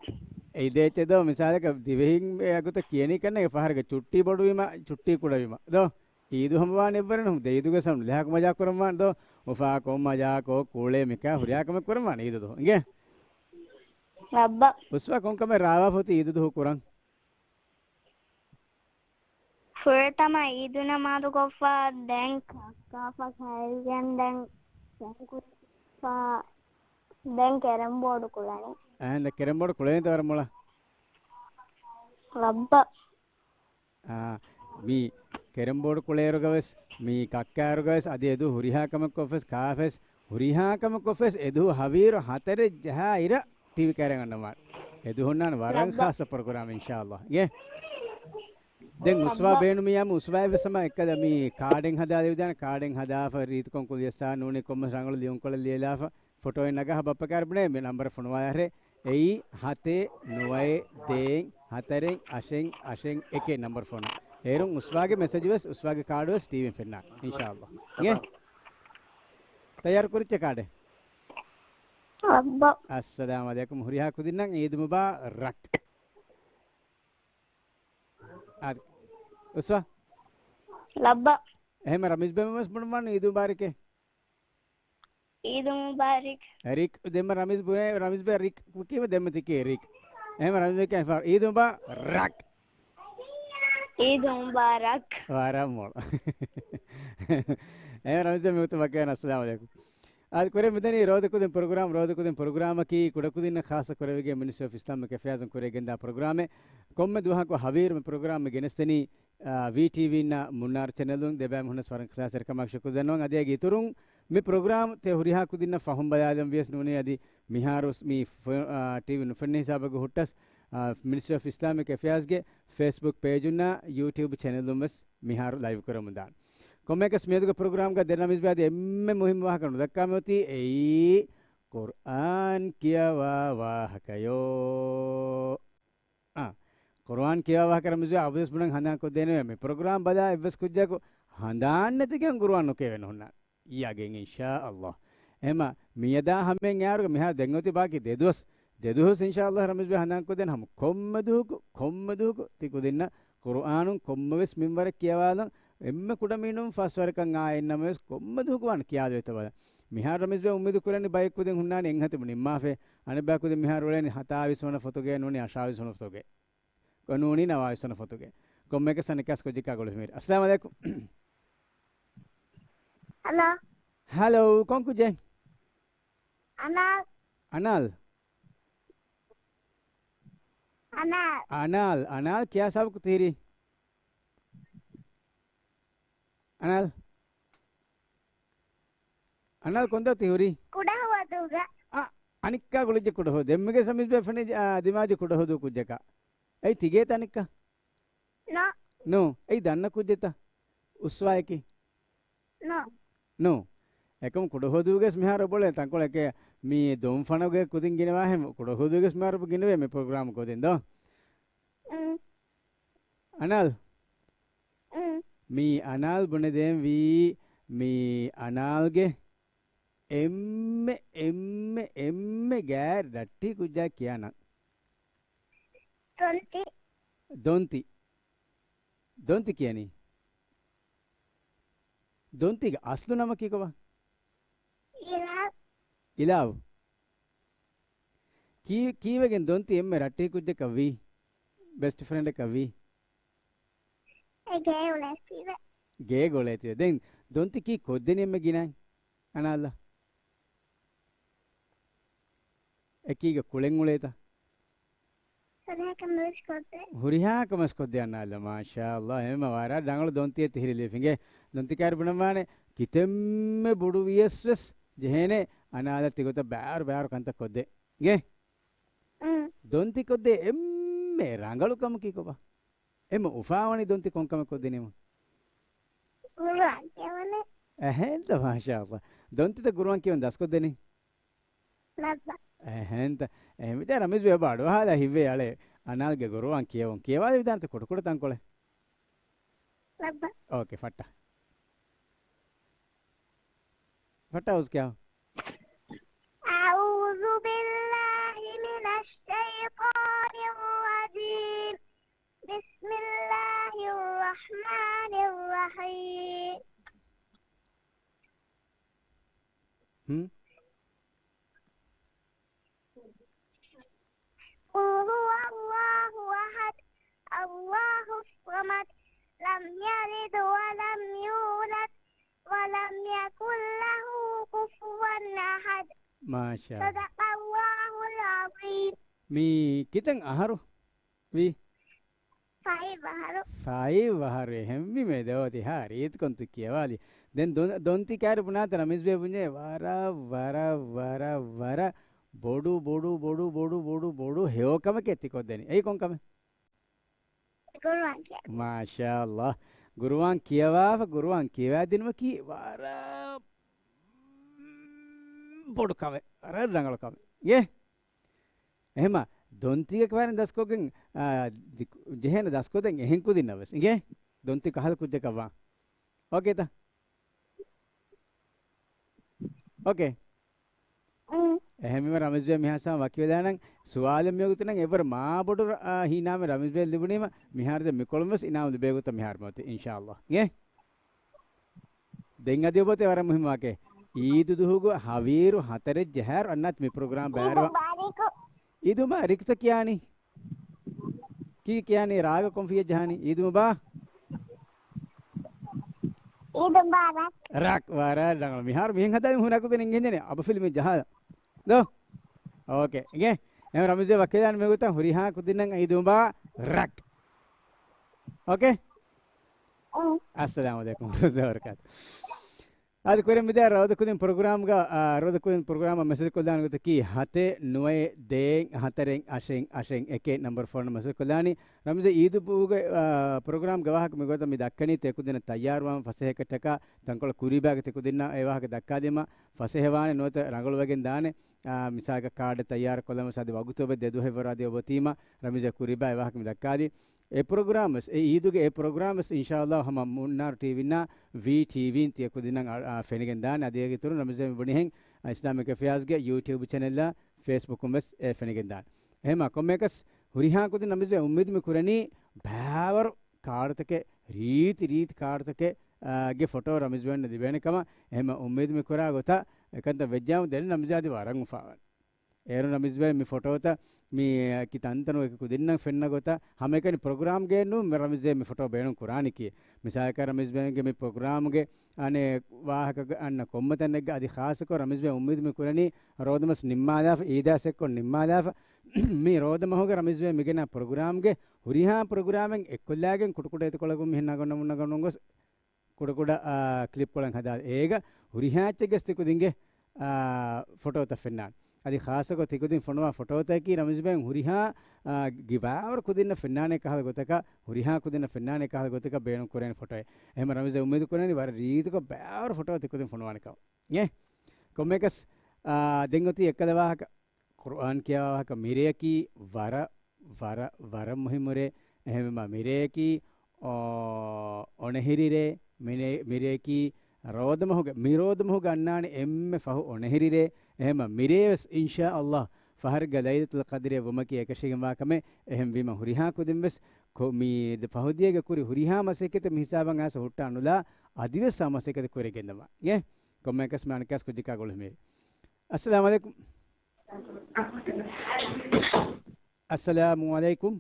އެ އިދޭ އެއްޗެއް ދޯ، މިސާލަކަށް ދިވެހިން އެ އަގުތައް ކިޔަނީ ކަންނޭނގެ ފަހަރަކަށް ޗުއްޓީ ބޮޑުވީމަ، ޗުއްޓީ ކުޑަވީމަ ދޯ. އީދު ހަމަވާނެ އެއްވަރެއް ނޫން. ދެ އީދުގަ ސަމް ލިހާކު މަޖާ ކުރަންވާނެ ދޯ. އުފާކޮށް މަޖާކޮށް ކުޅޭ މިކާ ހުރިހާ ކަމެއް ކުރަންވާނެ އީދު ދުވަހު. އިނގޭ؟ ލައްބަ. އުސްވާ ކޮން ކަމެއް ރާވާފަ އޮތީ އީދު ދުވަހު ކުރަން؟ ފުރަތަމަ އީދު ނަމާދު ކޮށްފަ، ދެން ކައްކާފަ ކައިރިގެން، ދެން ދެން ކުރިފަ، ދެން ކެރަމް ބޯޑު ކުޅަނީ. އާން، ކެރަމް ބޯޑު ކުޅޭނެތަ ވަރަށް މޮޅަށް؟ ލައްބަ. އާ، މި ކެރަމް ބޯޑު ކުޅޭއިރުގަވެސް، މި ކައްކާއިރުގަވެސް އަދި އެދު ހުރިހާ ކަމެއް ކޮށްފަސް ކާފަސް، ހުރިހާ ކަމެއް ކޮށްފަސް އެދު ހަވީރު ހަތަރެއް ޖަހާ އިރަށް ޓީވީ ކައިރިން އަންނަމާ. އެދު ހުންނާނެ ވަރަށް ލައްބަ. ޚާއްޞަ ޕްރޮގްރާމެއް އިންޝާﷲ. އިނގޭ؟ ދެން އުސްވާ ލައްބަ. ބޭނުމިއްޔާމު އުސްވާއެއް ވެސް ހަމަ އެއްކަލަ މި ކާޑެއް ހަދާލެވިދާނެ، ކާޑެއް ހަދާފަ ރީތިކޮން ކުލިޔަސް ސާ ނޫނީ ކޮންމެސް ރަނގަޅު ލިޔުންކޮޅެއް ލިޔެލާފަ ފޮޓޯއެއް ނަގާ ބައްޕަ ކާރި ބުނޭ މި ނަންބަރަށް ފޮނުވާލާށޭ. އެއީ ހަތެއް ނުވައެއް ދޭއް ހަތަރެއް އަށެއް އަށެއް އެކެއް ނަންބަރު ފޯނު. އޭރުން އުސްވާގެ މެސެޖު ވެސް އުސްވާގެ ކާޑު ވެސް ޓީވީން ފެންނާނެ އިންޝާﷲ. އިނގޭ؟ ތައްޔާރު ކުރިއްޖެ ކާޑެއް؟ އައްސަލާމު ޢަލައިކުމް. ހުރިހާ ކުދިންނަށް ޢީދު މުބާރަކް. އާދެ. އުސްވާ. ލައްބަ. އެހެންމަ ރަމީޒް ބެމެން ވެސް ބުނުމާނު ޢީދު މުބާރަކޭ. ޢީދު މުބާރަކް. ރިކް ދެންމަ ރަމީޒް ބުނޭ، ރަމީޒް ބެ ރިކް ކީ ދެންމަ ތިކީ ރިކް. އެހެންމަ ރަމީޒް ބެ ކިޔާ ޢީދު މުބާރަކް. ޢީދު މުބާރަކް. ވަރަށް މޮޅު. އެހެން ރަމީޒް ބެ މި އައްސަލާމު ޢަލައިކުމް. އާދެ ކުރެ މިދަނީ ރޯދަ ކުދިން ޕްރޮގްރާމް، ރޯދަ ކުދިން ޕްރޮގްރާމަކީ ކުޑަކުދިންނަށް ޚާއްޞަ ކުރެވިގެން މިނިސްޓްރީ އޮފް އިސްލާމިކް އެފެއާޒުން ކުރިއަށް ގެންދާ ޕްރޮގްރާމެއް. ކޮންމެ ދުވަހަކު ހަވީރު މި ޕްރޮގްރާމް ގެނެސްދެނީ، އާ، ވީޓީވީންނާ މުންނާރު ޗެނަލުން. ދެބައި މީހުނަސް ވަރަށް އިޚްލާޞްތެރިކަމާ ޝުކުރު ދަންނަވަން. އަދި އޭގެ އިތުރުން މި ޕްރޮގްރާމް ތެ ހުރިހާ ކުދިންނަށް ފަހުން ބަލާލަން ވިޔަސް ނޫނީ އަދި މިހާރު މި ފޮ-، އާ، ޓީވީ ނުފެންނަ ހިސާބަކު ހުއްޓަސް، އާ، މިނިސްޓްރީ އޮފް އިސްލާމިކް އެފެއާޒްގެ ފޭސްބުކް ޕޭޖުންނާ ޔޫޓިއުބް ޗެނަލުން ވެސް މިހާރު ލައިވް ކުރަމުން ދާން. ކޮންމެއަކަސް މިއަދުގެ ޕްރޮގްރާމްގަ ދެން ރަމީޒް ބެ އަދި އެންމެ މުހިއްމު ވާހަކަ ނުދައްކާމެ އޮތީ އެއީ ޤުރްއާން ކިޔަވާ ވާހަކަޔޯ. އާ، ޤުރްއާން ކިޔަވާ ވާހަކަ ރަމީޒް ބެ އަބަދުވެސް ބުނަން ހަނދާން ކޮށްދޭނެވެ. މި ޕްރޮގްރާމް ބަލާ އެއްވެސް ކުއްޖަކު ހަނދާން ނެތިގެން ޤުރްއާން ނުކިޔެވޭނެ ހުންނާނެ. އިއްޔާގެން އިންޝާﷲ. އެހެމަ މިއަދާ ހަމައިން އެއާރުގަ މިހާރު ދެން އޮތީ ބާކީ ދެދުވަސް. ދެދުވަސް އިންޝާﷲ ރަމީޒް ބެ ހަނދާން ކޮށްދޭނެ ހަމަ ކޮންމެ ދުވަހަކު، ކޮންމެ ދުވަހަކު ތި ކުދިންނަށް ޤުރުއާނުން ކޮންމެވެސް މިންވަރެއް ކިޔަވާލަން. އެންމެ ކުޑަމީނުން ފަސްވަރަކަށް އާ އިންނަމަވެސް ކޮންމެ ދުވަހަކު ވާން ކިޔާލެވޭތޯ ބަލަން. މިހާރު ރަމީޒް ބެ އުއްމީދު ކުރަނީ ބައެއް ކުދިން ހުންނާނެ އެއްހަތި ނިންމާފަ. އަނެއްބައި ކުދިން މިހާރު އުޅެނީ ހަތާވީސް ވަނަ ފޮތުގައި ނޫނީ އަށާވީސް ވަނަ ފޮތުގައި. ނޫނީ ނަވާވީސް ވަނަ ފޮތުގައި. ކޮންމެއަކަސް އަނެއްކާސް ކުއްޖެއްކާ ގުޅިފަ މިހިރީ. އައްސަލާމު ޢަލައިކުމް. ހަލޯ. ހަލޯ، ކޮން ކުއްޖެއް؟ އަނާލް. އަނާލް؟ އަނާލް. އަނާލް، އަނާލް ކިޔާ ހިސާބަކު ތިހިރީ. އަނާލް. އަނާލް ކޮންދޯ ތި ހުރީ؟ ކުޑަހުވަދޫގަ. އަ، އަނެއްކާ ގުޅިއްޖެ ކުޑަހު. ދެންމެގެ ސަމީސް ބޭ ފެނި، އާ، ދިމާޖު ކުޑަހުދޫ ކުއްޖަކާ. އެއީ ތިގޭތަ އަނެއްކާ؟ ނޯ. ނޫ. އެއީ ދަންނަ ކުއްޖެތަ؟ އުސްވާއެކީ؟ ނޯ. ނޫ. އެކަމު ކުޑަހުދޫގެސް މިހާރު އޮބޮޅޭ ތަންކޮޅެކޭ މީ ދޮންފަނުގެ ކުދިން ގިނަވާހެން ކުޑަހުދޫގެސް މިހާރު ގިނަވޭ މި ޕްރޮގްރާމް ކުދިން ދޯ. އަނާލް. މީ އަނާލް ބުނެދޭންވީ މީ އަނާލްގެ އެންމެ، އެންމެ، އެންމެ ގާތް ރައްޓިހި ކުއްޖާ ކިޔާ ނަން. ދޮންތި. ދޮންތި. ދޮންތި ކިޔަނީ. ދޮންތިގެ އަސްލު ނަމަކީ ކޮބާ؟ އިލާވް. އިލާވް. ކީ-، ކީއްވެގެން ދޮންތި އެންމެ ރައްޓިހި ކުއްޖަކަށް ވީ؟ ބެސްޓް ފްރެންޑަކަށް ވީ؟ އެ ގޭ އުޅޭތީވެ. ގޭގަ އުޅޭތީވެ. ދެން ދޮންތި ކީ ކޮށްދެނީ އެންމެ ގިނައިން؟ އަނާލް. އެކީގަ ކުޅެން އުޅޭތަ؟ ހުރިހާ ކަމެއް ކޮށްދޭ. ހުރިހާ ކަމެއް ކޮށްދޭ އަނާލް. މާޝާﷲ. އެހެންމަ ވަރަށް ރަނގަޅު ދޮންތިއެއް ތިހިރި ލިޔެފިނގޭ. ދޮންތި ކާރި ބުނަންވާނެ ކިތަންމެ ބޮޑު ވިޔަސް ވެސް ޖެހޭނެ އަނާލަށް ތިގޮތަށް ބާރު ބާރު ކަންތައް ކޮށްދޭ. ގޭ؟ ދޮންތި ކޮށްދޭ އެންމެ ރަނގަޅު ކަމަކީ ކޮބާ؟ އެންމެ އުފާވަނީ ދޮންތި ކޮން ކަމެއް ކޮށްދިނީމަ؟ ޤުރުއާން ކިޔަވަނީ. އެހެންތަ؟ މާޝާﷲ. ދޮންތިތަ ޤުރުއާން ކިޔަވަން ދަސްކޮށްދެނީ؟ ލައްބަ. އެހެންތަ؟ އެހެންވިދާ ރަމީޒް ބޭ އެބަ އަޑުއަހާލާ ހިތްވޭ އަޅެ. އަނާލްގެ ޤުރުއާން ކިޔަވަން ކިޔަވާލެވިދާނެތަ ކުޑަކުޑަ ތަންކޮޅެއް؟ ލައްބަ. އޯކޭ، ފައްޓާ. ފައްޓާ އުސް ކިޔާ. أعوذ بالله من ހުން؟ قل هو الله أحد، الله الصمد، لم يلد ولم يولد، ولم يكن له كفوا أحد. މާޝާ. صدق الله العظيم. މީ ކިތަން އަހަރު ވީ؟ ފައިވް އަހަރު. ފައިވް އަހަރު. އެހެންވީމަ ދޯ ތިހާ ރީތިކޮން ތި ކިޔަވާލި. ދެން ދޮން-، ދޮންތި ކާރި ބުނާތަ ރަމީޒް ބޭ ބުންޏޭ ވަރަށް، ވަރަށް، ވަރަށް، ވަރަށް ބޮޑު، ބޮޑު، ބޮޑު، ބޮޑު، ބޮޑު، ބޮޑު ހެޔޮ ކަމެކޭ ތި ކޮށްދެނީ. އެއީ ކޮން ކަމެއް؟ ގުރުއާން ކިޔަ. މާޝާﷲ. ގުރުއާން ކިޔަވާފަ، ގުރުއާން ކިޔަވާދިނުމަކީ ވަރަށް ބޮޑު ކަމެއް، ވަރަށް ރަނގަޅު ކަމެއް. އޭ؟ އެހެމަ ދޮންތީގެ ކަވާރިން ދަސްކޮށްގެން، އާ، ދި-، ޖެހޭނެ ދަސްކޮށްދޭން އެހެން ކުދިންނަށް ވެސް. އިނގޭ؟ ދޮންތި ކަހަލަ ކުއްޖަކަށް ވާ. އޯކޭތަ؟ އޯކޭ. އުން. އެހެންވީމަ ރަމީޒް ބޭ މިހާ ސާ ވަކިވެލާނަން. ސުވާލެއް މިވަގުތު ނަން އެވަރު މާ ބޮޑު ރަ-، އާ، އިނާމެއް ރަމީޒް ބޭ ލިބުނީމަ މިހާރު ދެން މިކޮޅުން ވެސް އިނާމު ލިބޭ ގޮތަށް މިހާރު މިއޮތީ އިންޝާﷲ. އިނގޭ؟ ދެން އަދި އޮބޮތެ ވަރަށް މުހިއްމު ވާހަކައެއް. އީދު ދުހުގަ ހަވީރު ހަތަރެއް ޖަހާއިރު އަންނާތި މި ޕްރޮގްރާމް ބައިވެރިވާ. އީދު މުބާރިކު. އީދު މުބާރިކުތަ ކިޔާނީ؟ ކީ ކިޔާނީ ރާގަ ކޮންފިއްޔަށް ޖަހާނީ؟ އީދު މުބާ-، އީދު މުބާރަކް. ރަކް ވަރަށް ރަނގަޅު. މިހާރު މިހެން ހަދާ ހުނަކު ދެން އިނގޭނެ އަބަފިލި މި ޖަހާ. ދޯ؟ އޯކޭ. އިނގޭ. އެހެން ރަމީޒް ބޭ ވަކިވެލާނަން މިވަގުތަށް ހުރިހާ ކުދިންނަށް އީދު މުބާރަކް. އޯކޭ؟ އުން. އައްސަލާމު ޢަލައިކުމް ވަރަޙްމަތުﷲ ވަބަރަކާތު. އަދި ކުރިން މިދިޔަ ރޯދަ ކުދިން ޕްރޮގްރާމްގަ، އާ، ރޯދަ ކުދިން ޕްރޮގްރާމަށް މެސެޖް ކޮށްލާނެ ގޮތަކީ ހަތެއް ނުވައެއް ދޭއް ހަތަރެއް އަށެއް އަށެއް އެކެއް ނަމްބަރު ފޯނަށް މެސެޖް ކޮށްލާނީ. ރަމީޒް ބޭ އީދު ބުގެ، އާ، ޕްރޮގްރާމްގެ ވާހަކަ މިގޮތަށް މި ދައްކަނީ ތި ކުދިންނަށް ތައްޔާރުވާން ފަސޭހަކަށްޓަކާ ތަންކޮޅެއް ކުރީބާގަ ތި ކުދިންނަށް އެ ވާހަކަ ދައްކާދީމަ ފަސޭހަވާނެ ނުވަތަ ރަނގަޅުވެގެން ދާނެ. އާ، މިސާލަކަށް ކާޑެއް ތައްޔާރު ކޮށްލަން ވެސް އަދި ވަގުތު އޮވެ ދެ ދުވަހެއް ވަރު އަދި އޮބޮތީމަ ރަމީޒް ބޭ ކުރީބާ އެ ވާހަކަ މި ދައްކާދީ. އެ ޕްރޮގްރާމް ވެސް، އެ އީދުގެ އެ ޕްރޮގްރާމް ވެސް އިންޝާﷲ ހަމަ މުންނާރު ޓީވީންނާ ވީ ޓީވީން ތިޔަ ކުދިންނަށް އަ-، އާ، ފެނިގެން ދާނެ. އަދި އޭގެ އިތުރުން ރަމީޒް ބޭ މި ބުނިހެން، އަ، އިސްލާމިކް އެފެއާޒްގެ ޔޫޓިއުބް ޗެނެލްއާ ފޭސްބުކުން ވެސް އެ ފެނިގެން ދާނެ. އެހެމަ ކޮންމެއަކަސް ހުރިހާ ކުދިން ރަމީޒް ބޭ އުއްމީދު މި ކުރަނީ ބާވަރު ކާޑުތަކެއް، ރީތި ރީތި ކާޑުތަކެއް، އާ، ގެ ފޮޓޯ ރަމީޒް ބޭންނަށް ލިބޭނެ ކަމަށް. އެހެމަ އުއްމީދު މި ކުރާ ގޮތަށް އެކަންތައް ވެއްޖާމު ދެން ރަމީޒް ބޭ އަދި ވަރަށް އުފާވާނެ. އޭރުން ރަމީޒް ބޭ މި ފޮޓޯތައް މި ކިތަންތަނު އެކި ކުދިންނަށް ފެންނަ ގޮތަށް ހަމައެކަނި ޕްރޮގްރާމްގެ ނޫން މި ރަމީޒް ބޭ މި ފޮޓޯ ބޭނުން ކުރާނީ ކީ. މިސާލަކަށް ރަމީޒް ބޭގެ މި ޕްރޮގްރާމްގެ އަނެއް ވާހަކަ އަންނަ ކޮންމެ ތަނެއްގަ އަދި ޚާއްޞަކޮށް ރަމީޒް ބޭ އުއްމީދު މި ކުރަނީ ރޯދަމަސް ނިންމާލާފަ، އީދާ ސެއްކޮށް ނިންމާލާފަ، މި ރޯދަ މަހުގެ ރަމީޒް ބޭ މިގެނާ ޕްރޮގްރާމްގެ ހުރިހާ ޕްރޮގްރާމެއް އެއްކޮށްލާގެން ކުޑަކުޑަ އެތިކޮޅަކުން މިހެން ނަގަން ނަގަން ނަގަން ނަގަން ގޮސް ކުޑަކުޑަ، އާ، ކްލިޕްކޮޅެއް ހަދާ އޭގަ ހުރިހާ އެއްޗެއްގެ ސް ތި ކުދިންގެ، އާ، ފޮޓޯތައް ފެންނާނެ. އަދި ޚާއްޞަކޮށް ތި ކުދިން ފޮނުވާ ފޮޓޯތަކީ ރަމީޒް ބޭން ހުރިހާ، އާ، ގި ބާވަރު ކުދިންނަށް ފެންނާނެ ކަހަލަ ގޮތަކަށް، ހުރިހާ ކުދިންނަށް ފެންނާނެ ކަހަލަ ގޮތަކަށް ބޭނުން ކުރޭނެ ފޮޓޯއެއް. އެހެމަ ރަމީޒް ބޭ އުއްމީދު ކުރަނީ ވަރަށް ރީތިކޮށް ބާވަރު ފޮޓޯ ތި ކުދިން ފޮނުވާނެ ކަމަށް. އޭ؟ ކޮންމެއަކަސް، އާ، ދެން އޮތީ އެއްކަލަ ވާހަކަ. ޤުރުއާން ކިޔާ ވާހަކަ މިރެއަކީ ވަރަށް، ވަރަށް، ވަރަށް މުހިއްމު ރޭ. އެހެންވީމަ މިރެއަކީ، އޯ، އޮނެހިރި ރޭ. މިރޭ-، މިރެއަކީ ރޯދަމަހުގެ، މި ރޯދަމަހުގެ އަންނާނެ އެންމެ ފަހު އޮނެހިރި ރޭ. އެހެންވީމަ މިރޭ ވެސް އިންޝާﷲ ފަހަރެއްގަ ލައިލަތުލް ޤަދްރެއް ވުމަކީ އެކަށީގެންވާ ކަމެއް. އެހެންވީމަ ހުރިހާ ކުދިން ވެސް ކޮ-، މި ދެ ފަހުދިޔަގެ ކުރި ހުރިހާ މަސައްކަތެއް މި ހިސާބަށް އައިސް ހުއްޓާ ނުލާ އަދިވެސް އާ މަސައްކަތެއް ކުރިގެންދަމާ. އޭ؟ ކޮންމެއަކަސް މި އަނެއްކާސް ކުއްޖަކާ ގުޅުމޭ. އައްސަލާމު ޢަލައިކުމް. އައްސަލާމު ޢަލައިކުމް.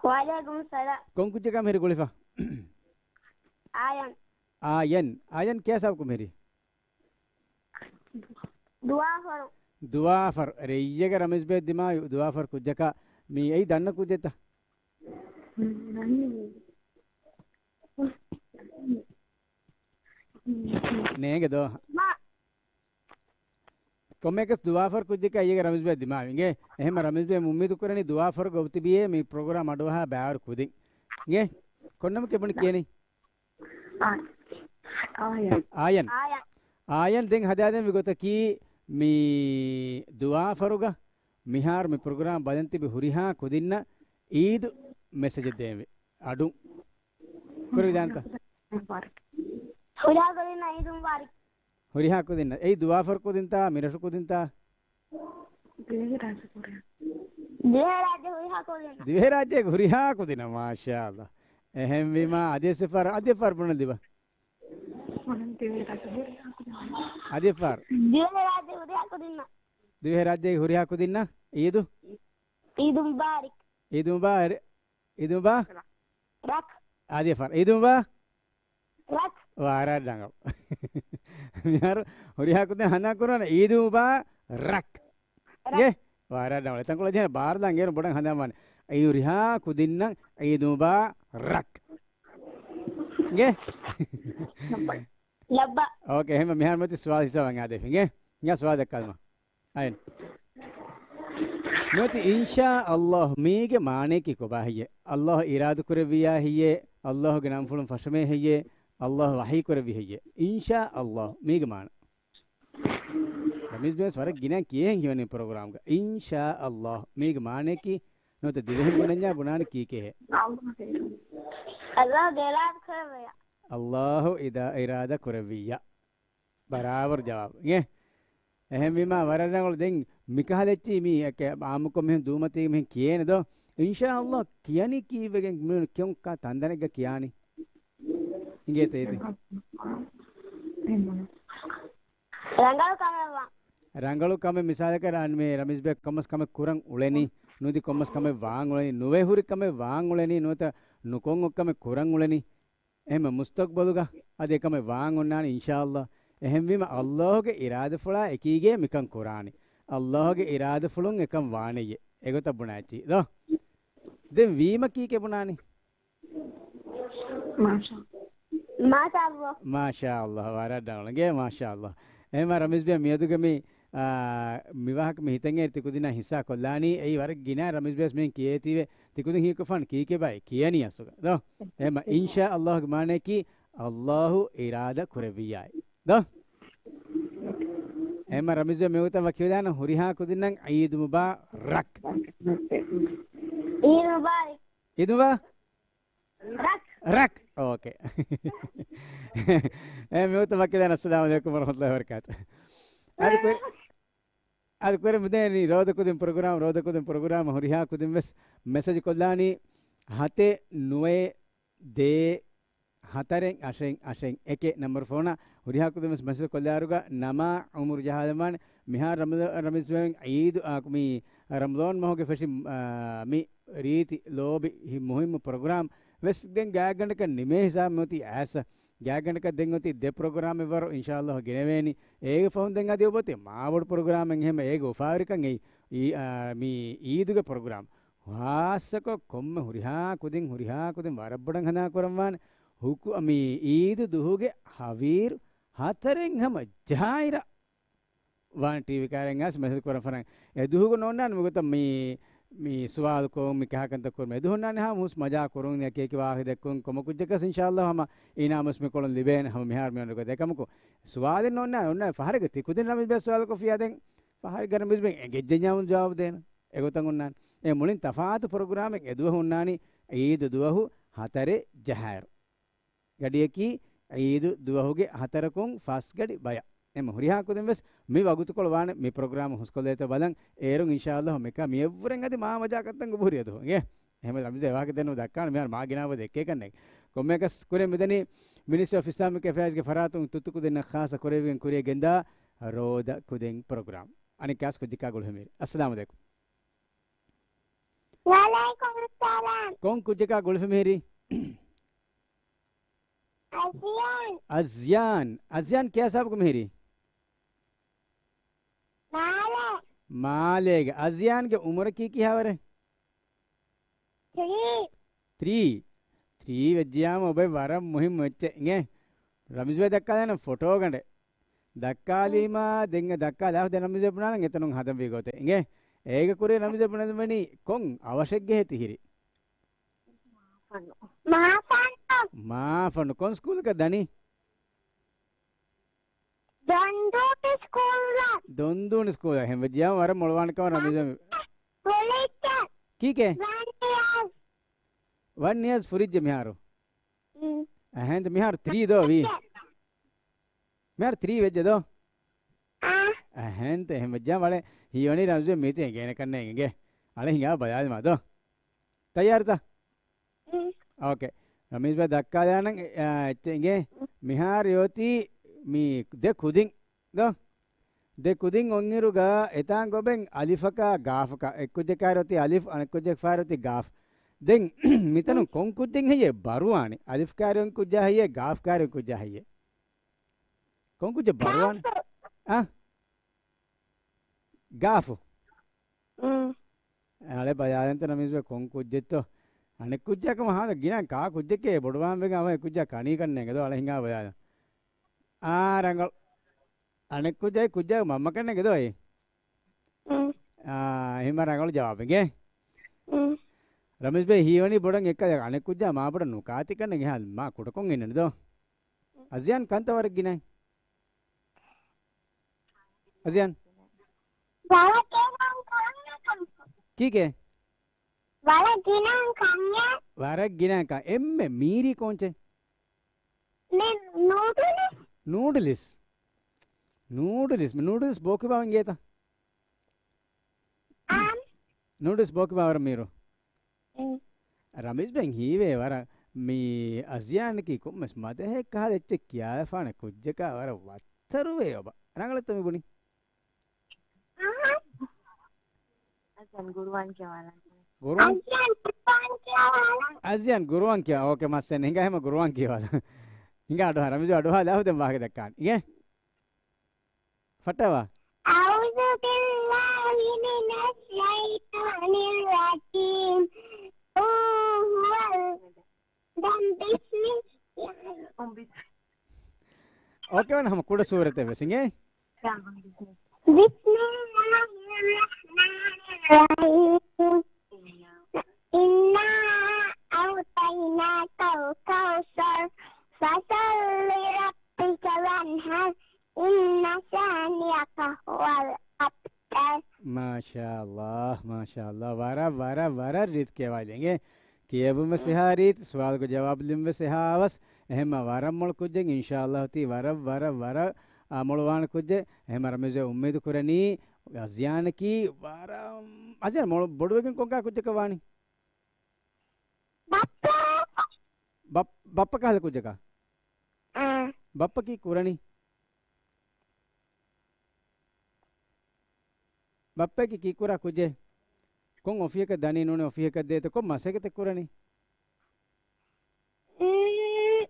ވަޢަލައިކުމް ސަލާމް. ކޮން ކުއްޖަކާ މިހިރީ ގުޅިފަ؟ އާޔަން. އާޔަން. އާޔަން ކިޔާ ސާބަކު މިހިރީ؟ ދުވާފަރު. ދުވާފަރު. ރެއްޔެގެ ރަމީޒް ބޭ ދިމާވި ދުވާފަރު ކުއްޖަކާ މީ އެއީ ދަންނަ ކުއްޖެއްތަ؟ ނޭނގެ ދޯ. މާ. ކޮންމެއަކަސް ދުވާފަރު ކުއްޖަކާ އިއްޔެގެ ރަމީޒް ބޭ ދިމާވި އިނގޭ. އެހެމަ ރަމީޒް ބޭ އުއްމީދު ކުރަނީ ދުވާފަރުގަ އޮތިބިޔޭ މި ޕްރޮގްރާމް އަޑުއަހާ ބާވަރު ކުދިން. އިނގޭ؟ ކޮން ނަމަކޭ ބުނި ކިޔަނީ؟ އާ. އާޔަން. އާޔަން. އާޔަން. އާޔަން ދެން ހަދާދޭން މި ގޮތަކީ މި ދުވާފަރުގަ މިހާރު މި ޕްރޮގްރާމް ބަލަން ތިބި ހުރިހާ ކުދިންނަށް އީދު މެސެޖެއް ދޭންވެ. އަޑު. ކުރެވިދާނެތަ؟ ހުރިހާ ކުދިންނަށް އީދު މުބާރަކް. ހުރިހާ ކުދިންނަށް. އެއީ ދުވާފަރު ކުދިންތާ، މިރަށު ކުދިންތާ؟ ދިވެހިރާއްޖެ ކުރިން. ދިވެހިރާއްޖެ ހުރިހާ ކުދިންނަށް. ދިވެހިރާއްޖޭގެ ހުރިހާ ކުދިންނަށް، މާޝާﷲ. އެހެންވީމާ، އަދިވެސް އެއްފަހަރު، އަދިވެސް އެއްފަހަރު ބުނަން ލިބަ. އަދި ފާރު. ދިވެހިރާއްޖޭގެ ހުރިހާ ކުދިންނަށް. ދިވެހިރާއްޖޭގެ ހުރިހާ ކުދިންނަށް ޢީދު. ޢީދު މުބާރިކް. ޢީދު މުބާރި-، ޢީދު މުބާ-، ރަކް. އަދި ފާރު. ޢީދު މުބާ-، ރަކް. ވަރަށް ރަނގަޅު. މިހާރު ހުރިހާ ކުދިން ހަނދާން ކުރަން ޢީދު މުބާރަކް. ރަކް. އޭ، ވަރަށް ރަނގަޅު. ތަންކޮޅެއް ޖެހޭ ބާރުލަން އޭރު ބޮޑަށް ހަނދާން ވާނެ. އެއީ ހުރިހާ ކުދިންނަށް ޢީދު މުބާރަކް. އޭ؟ ލައްބަ. އޯކޭ، އެހެން މިހާރު މިއޮތީ ސުވާލު ހިސާބަށް އާދެފިން. އޭ؟ ނިކާ ސުވާލު ދައްކާލަމާ. އައިން. މިއޮތީ އިންޝާ ﷲ މީގެ މާނަޔަކީ ކޮބާ ހެއްޔޭ؟ ﷲ އިރާދަ ކުރެއްވިއްޔާ ހެއްޔޭ؟ ﷲ ގެ ނަންފުޅުން ފަށުމޭ ހެއްޔޭ؟ ﷲ ވަޙީ ކުރެއްވި ހެއްޔޭ؟ އިންޝާ ﷲ މީގެ މާނަ. ރަމީޒް ބޭސް ވަރަށް ގިނަ ކިޔެހެން ހިވަނީ ޕްރޮގްރާމްގަ. އިންޝާ ﷲ މީގެ މާނަޔަކީ ނުވަތަ ދިވެހި ބުނަންޏާ ބުނާނެ ކީކޭހޭ؟ ﷲ ގެ އިރާދަ ކުރެއްވިއްޔާ. ﷲ އިދާ-، އިރާދަ ކުރެއްވިއްޔާ. ބަރާބަރު ޖަވާބު. އިނގޭ؟ އެހެންވީމާ ވަރަށް ރަނގަޅު. ދެން މިކަހަލަ އެއްޗިހި މީ އެކެ އާއްމުކޮށް މިހެން ދޫމަތީގަ މިހެން ކިޔޭނެ ދޯ. އިންޝާ ﷲ ކިޔަނީ ކީއްވެގެން މި ކިޔުން ކާ ތަންދަނެއްގަ ކިޔާނީ؟ އިނގޭތަ އޭތި؟ ރަނގަޅު ކަމެއް ވާން. ރަނގަޅު ކަމެއް މިސާލަކަށް ރާން މޭ ރަމީޒް ބޭ ކޮންމެސް ކަމެއް ކުރަން އުޅެނީ، ނުދި ކޮންމެސް ކަމެއް ވާން އުޅެނީ، ނުވެ ހުރި ކަމެއް ވާން އުޅެނީ، ނުވަތަ ނުކޮން ކަމެއް ކުރަން އުޅެނީ. އެހެންމެ މުސްތަގްބަލުގަ އަދި އެކަމެއް ވާން އޮންނާނެ އިންޝާﷲ. އެހެންވީމަ ﷲ ގެ އިރާދަފުޅާ އެކީގައި މިކަން ކުރާނީ. ﷲ ގެ އިރާދަފުޅުން އެކަން ވާނެޔޭ. އެގޮތަށް ބުނާ އެއްޗިހި ދޯ. ދެން ވީމަ ކީކޭ ބުނާނީ؟ މާޝާ. މާޝާﷲ. މާޝާﷲ. ވަރަށް ރަނގަޅު. އިނގޭ މާޝާﷲ. އެހެންމާ ރަމީޒް ބޭ މިއަދުގެ މި، އާ، މި ވާހަކަ މި ހިތަށް އެރި ތިކުދިންނާ ހިއްސާ ކޮށްލާނީ. އެއީ ވަރަށް ގިނަ ރަމީޒް ބޭސް މިހެން ކިޔޭތީވެ. ތިކުދިން ހީކޮށްފާން ކީކޭ ބައި ކިޔަނީ އަސްލުގަ ދޯ. އެހެންމާ އިންޝާ ﷲ ގެ މާނަޔަކީ ﷲ އިރާދަ ކުރެއްވިއްޔާއި. ދޯ؟ އެހެންމާ ރަމީޒް ބޭ މިވަގުތަށް ވަކިވެދާނެ ހުރިހާ ކުދިންނަށް ޢީދު މުބާރަކް. ޢީދު މުބާރަކް. ޢީދު މުބާ-، ރަކް. ރަކް. އޯކޭ. އެ، މިވަގުތަށް ވަކިވެދާނެ. އައްސަލާމު ޢަލައިކުމް ވަރަޙްމަތުﷲ ވަބަރަކާތު. އަދި ކުރި-، އަދި ކުރި މިދެނީ ރޯދަ ކުދިން ޕްރޮގްރާމް، ރޯދަ ކުދިން ޕްރޮގްރާމް ހުރިހާ ކުދިން ވެސް މެސެޖް ކޮށްލާނީ ހަތެއް ނުވައެއް ދޭއް ހަތަރެއް އަށެއް އަށެއް އެކެއް ނަމްބަރު ފޯނަށް. ހުރިހާ ކުދިން ވެސް މެސެޖް ކޮށްލާއިރުގަ ނަމާ ޢުމުރު ޖަހާލަމާނެ. މިހާރު ރަމަޟާން، ރަމަޟާން ޢީދު، އާ، މި ރަމަޟާން މަހުގެ ފެށި، އާ، މި ރީތި ލޯބި ހި-، މުހިއްމު ޕްރޮގްރާމް ވެސް ދެން ގާތްގަނޑަކަށް ނިމޭ ހިސާބު މިއޮތީ އައިސް. ގާތްގަނޑަކަށް ދެން އޮތީ ދެ ޕްރޮގްރާމެއް ވަރު އިންޝާﷲ ގެނެވޭނީ. އޭގެ ފަހުން ދެން އަދި އޮބޮތި މާބޮޑު ޕްރޮގްރާމެއް އެހެންމެ އޭގެ އުފާވެރިކަން އެއީ، އީ-، އާ، މި ޢީދުގެ ޕްރޮގްރާމް. ހާއްސަކޮށް ކޮންމެ ހުރިހާ ކުދިން، ހުރިހާ ކުދިން ވަރަށް ބޮޑަށް ހަނދާން ކުރަންވާނެ. ހުކު-، މި ޢީދު ދުހުގެ ހަވީރު ހަތަރެއް ހަމަ ޖަހާއިރަށް ވާން ޓީވީ ކާރެއް އައިސް މެސެޖް ކުރަން ފަރާން. އެ ދުހުގަ ނޯންނާނެ މިގޮތަށް މި، މި ސުވާލުކޮށް، މި ކަހަކަންތައް ކުރުމަށް. އެ ދުހުން ނާނެ ހަމަ ހުސް މަޖާ ކުރުން، އެކި އެކި ވާހަކަ ދެއްކުން، ކޮމަކުއްޖަކަސް އިންޝާﷲ ހަމަ އިނާމުސް މިކޮޅުން ލިބޭނެ ހަމަ މިހާރު މި އޮންނަ ގޮތަށް. އެކަމަކު ސުވާލެއް ނޯންނާނެ، އޮންނާނެ ފަހަރެއްގަ ތި ކުދިން ރަމީޒް ބޭ ސުވާލު ކޮށްފިއްޔާ ދެން ފަހަރެއްގަ ރަމީޒް ބޭ ގެއްޖެންޏާމުން ޖަވާބު ދޭނެ. އެގޮތަށް އޮންނާނެ. އެ މުޅިން ތަފާތު ޕްރޮގްރާމެއް އެ ދުވަހު އޮންނާނީ ޢީދު ދުވަހު ހަތަރެއް ޖަހާއިރު. ގަޑިއަކީ ޢީދު ދުވަހުގެ ހަތަރަކުން ފަސް ގަޑި ބަޔަށް. އެމަ ހުރިހާ ކުދިން ވެސް މި ވަގުތުކޮޅު ވާނެ މި ޕްރޮގްރާމް ހުސްކޮށްލޭތޯ ބަލަން. އޭރުން އިންޝާﷲ މިކަ މިއަށްވުރެން އަދި މާ މަޖާކަންތައް އުބުހުރި އަދު. އިނގޭ؟ އެހެންވެ ރަމީޒް ބޭ ވާހަކަ ދެންނެވި ދައްކާނެ މިހާރު މާ ގިނަ ވަގުތެއް އެއްކޭ ކަންނޭނގެ. ކޮންމެއަކަސް ކުރިއަށް މިދަނީ މިނިސްޓްރީ އޮފް އިސްލާމިކް އެފެއާޒްގެ ފަރާތުން ތުއްތު ކުދިންނަށް ޚާއްޞަ ކުރެވިގެން ކުރިއަށް ގެންދާ ރޯދަ ކުދިން ޕްރޮގްރާމް. އަނެއް ކާސް ކުއްޖަކާ ގުޅިފަ މިހިރީ. އައްސަލާމު ޢަލައިކުމް. ވަޢަލައިކުމުއްސަލާމް. ކޮން ކުއްޖަކާ ގުޅިފަ މިހިރީ؟ އަޒްޔާން. އަޒްޔާން. އަޒްޔާން ކިޔާ ހިސާބަކު މިހިރީ؟ މާލެ. މާލޭގެ. އަޒްޔާންގެ އުމުރަކީ ކިހާވަރެއް؟ ތްރީ. ތްރީ. ތްރީ ވެއްޖިޔާމަ އޮބެ ވަރަށް މުހިއްމު އެއްޗެއް އިނގޭ. ރަމީޒް ބޭ ދައްކާލާނަން ފޮޓޯ ގަނޑެއް. ދައްކާލީމާ ދެން އެ ދައްކާލާފަ ދެން ރަމީޒް ބޭ ބުނާނަން އެތަނުން ހަދަންވީ ގޮތެއް އިނގޭ. އޭގެ ކުރިން ރަމީޒް ބޭ ބުނެދެންވަނީ ކޮން އަވަށެއްގެ ހޭ ތިހިރީ؟ މާފަންނު. މާފަންނު. ކޮން ސްކޫލަކަށް ދަނީ؟ ދޮންދޫނި ސްކޫލަށް. ދޮންދޫނި ސްކޫލަށް. އެހެން ވެއްޖިޔާމަ ވަރަށް މޮޅުވާނެ ކަމަށް ރަމީޒް. ކޮލެޖަށް. ކީކޭ؟ ވަން އިޔާސް. ވަން އިޔާސް ފުރިއްޖެ މިހާރު. އުން. އެހެންތަ މިހާރު ތްރީ ދޯ ވީ؟ މިހާރު ތްރީ ވެއްޖެ ދޯ؟ އާ. އެހެންތަ އެހެން ވެއްޖާ ވަޅެ ހީވަނީ ރަމީޒް މީތި އެނގޭނެ ކަންނޭނގެ. އަޅެ ހިނގާ ބަލާލިމާ ދޯ. ތައްޔާރުތަ؟ އުން. އޯކޭ. ރަމީޒް ބައި ދައްކާލާނަން، އެ، އާ، އެއްޗެއް އިނގޭ. މިހާރު އޮތީ މި ދެ ކުދިން ދޯ؟ ދެ ކުދިން އޮންއިރުގަ އެތާން ގޮބެން އަލިފަކާ ގާފަކާ. އެއް ކުއްޖަކާރި އޮތީ އަލިފް، އަނެއް ކުއްޖަކާރި އޮތީ ގާފް. ދެން މިތަނުން ކޮން ކުއްޖެއް ހެއްޔޭ ބަރުވާނީ؟ އަލިފް ކާރި އޮތް ކުއްޖާ ހެއްޔޭ؟ ގާފް ކާރި އޮތް ކުއްޖާ ހެއްޔޭ؟ ކޮން ކުއްޖެއް ބަރުވާނީ؟ އާ؟ ގާފު. އަޅެ ބަލާލަންތަ ރަމީޒް ބައި ކޮން ކުއްޖެއްތޯ؟ އަނެއް ކުއްޖާ ކަމަށް ހާދަ ގިނަ ކާ ކުއްޖެކޭ ބޮޑުވާން ވެގެން އަވަ އެ ކުއްޖާ ކަނީ ކަންނޭނގެ ދޯ އަޅެ ހިނގާ ބަލާލަން. އާ ރަނގަޅު. އަނެއް ކުއްޖާ އެ ކުއްޖާ މަންމަ ކަންނޭނގެ ދޯ އޭ. އާ، އެހެންމަ ރަނގަޅު ޖަވާބެއް އޭ. ރަމީޒް ބައި ހީވަނީ ބޮޑަށް އެއްކަލަ އަނެއް ކުއްޖާ މާ ބޮޑަށް ނުކާތި ކަންނޭނގެ ހާލު މާ ކުޑަކޮށް އިންނަނީ ދޯ. އަޒްޔާން ކަންތައް ވަރަށް ގިނައި. އަޒްޔާން. ވަރަށް ގިނަ ކަން. ކީކޭ؟ ވަރަށް ގިނަ ކަން. ވަރަށް ގިނަ ކަން. އެންމެ މީރީ ކޯންޗެއް؟ މި ނޫޑުލްސް. ނޫޑުލްސް. ނޫޑުލްސް. މި ނޫޑުލްސް ބޯކިބާ އިނގޭތަ؟ ނޫޑުލްސް ބޯކިބާ ވަރަށް މީރު. ރަމީޒް ބެން ހީވޭ ވަރަށް މި އަޒްޔާނަކީ ކޮންމެސް މަދަހެއް ކަހަލަ އެއްޗެއް ކިޔާފާނެ ކުއްޖަކާ ވަރަށް ވައްތަރުވޭ އޮބަ. ރަނގަޅަށްތަ މި ބުނީ؟ އަޒްޔާން ގުރުއާން ކިޔަވާލަން. ގުރުއާން؟ އަޒްޔާން ގުރުއާން ކިޔަވާލަން. އަޒްޔާން ގުރުއާން ކިޔަ-، އޯކޭ މައްސަން ހިނގާ ހަމަ ގުރުއާން ކިޔަވާލަން. ހިނގާ އަޑުހާ ރަމީޒު އަޑުހާލާ ދެން ވާހަކަ ދައްކާން. އިނގޭ؟ ފައްޓަވާ. أعوذ بالله من الشيطان الرجيم. قل هو ال-، ދެން ބިސްމި-، އޯކޭ ވަން ހަމަ ކުޑަ ސޫރަތެއް ވެސް އިނގޭ. بسم الله الرحمن الرحيم. إنا أعطيناك الكوثر. فصل لربك وانحر. إن شانئك هو الأبتر. މާޝާﷲ، މާޝާﷲ. ވަރަށް، ވަރަށް، ވަރަށް ރީތި ކިޔަވާލި އިނގޭ. ކިޔެވުމަސް އެހާ ރީތި، ސުވާލުގެ ޖަވާބު ލިބުމަސް އެހާ އަވަސް. އެހެންމަ ވަރަށް މޮޅު ކުއްޖެއް އިންޝާﷲ ތީ ވަރަށް، ވަރަށް، ވަރަށް، އާ، މޮޅުވާނެ ކުއްޖެއް. އެހެންމަ ރަމީޒަށް އުއްމީދު ކުރަނީ އަޒްޔާނަކީ ވަރަށް، އަޒްޔާން މޮޅު ބޮޑުވެގެން ކޮންކާ ކުއްޖަކަށް ވާނީ؟ ބައްޕަ. ބައް-، ބައްޕަ ކަހަލަ ކުއްޖަކަށް؟ އާ. ބައްޕަ ކީ ކުރަނީ؟ ބައްޕައަކީ ކީކުރާ ކުއްޖެއް؟ ކޮން އޮފީހަކަށް ދަނީ ނޫނީ އޮފީހަކަށް ދޭތަ؟ ކޮން މަސައްކަތެއް ކުރަނީ؟ އުން.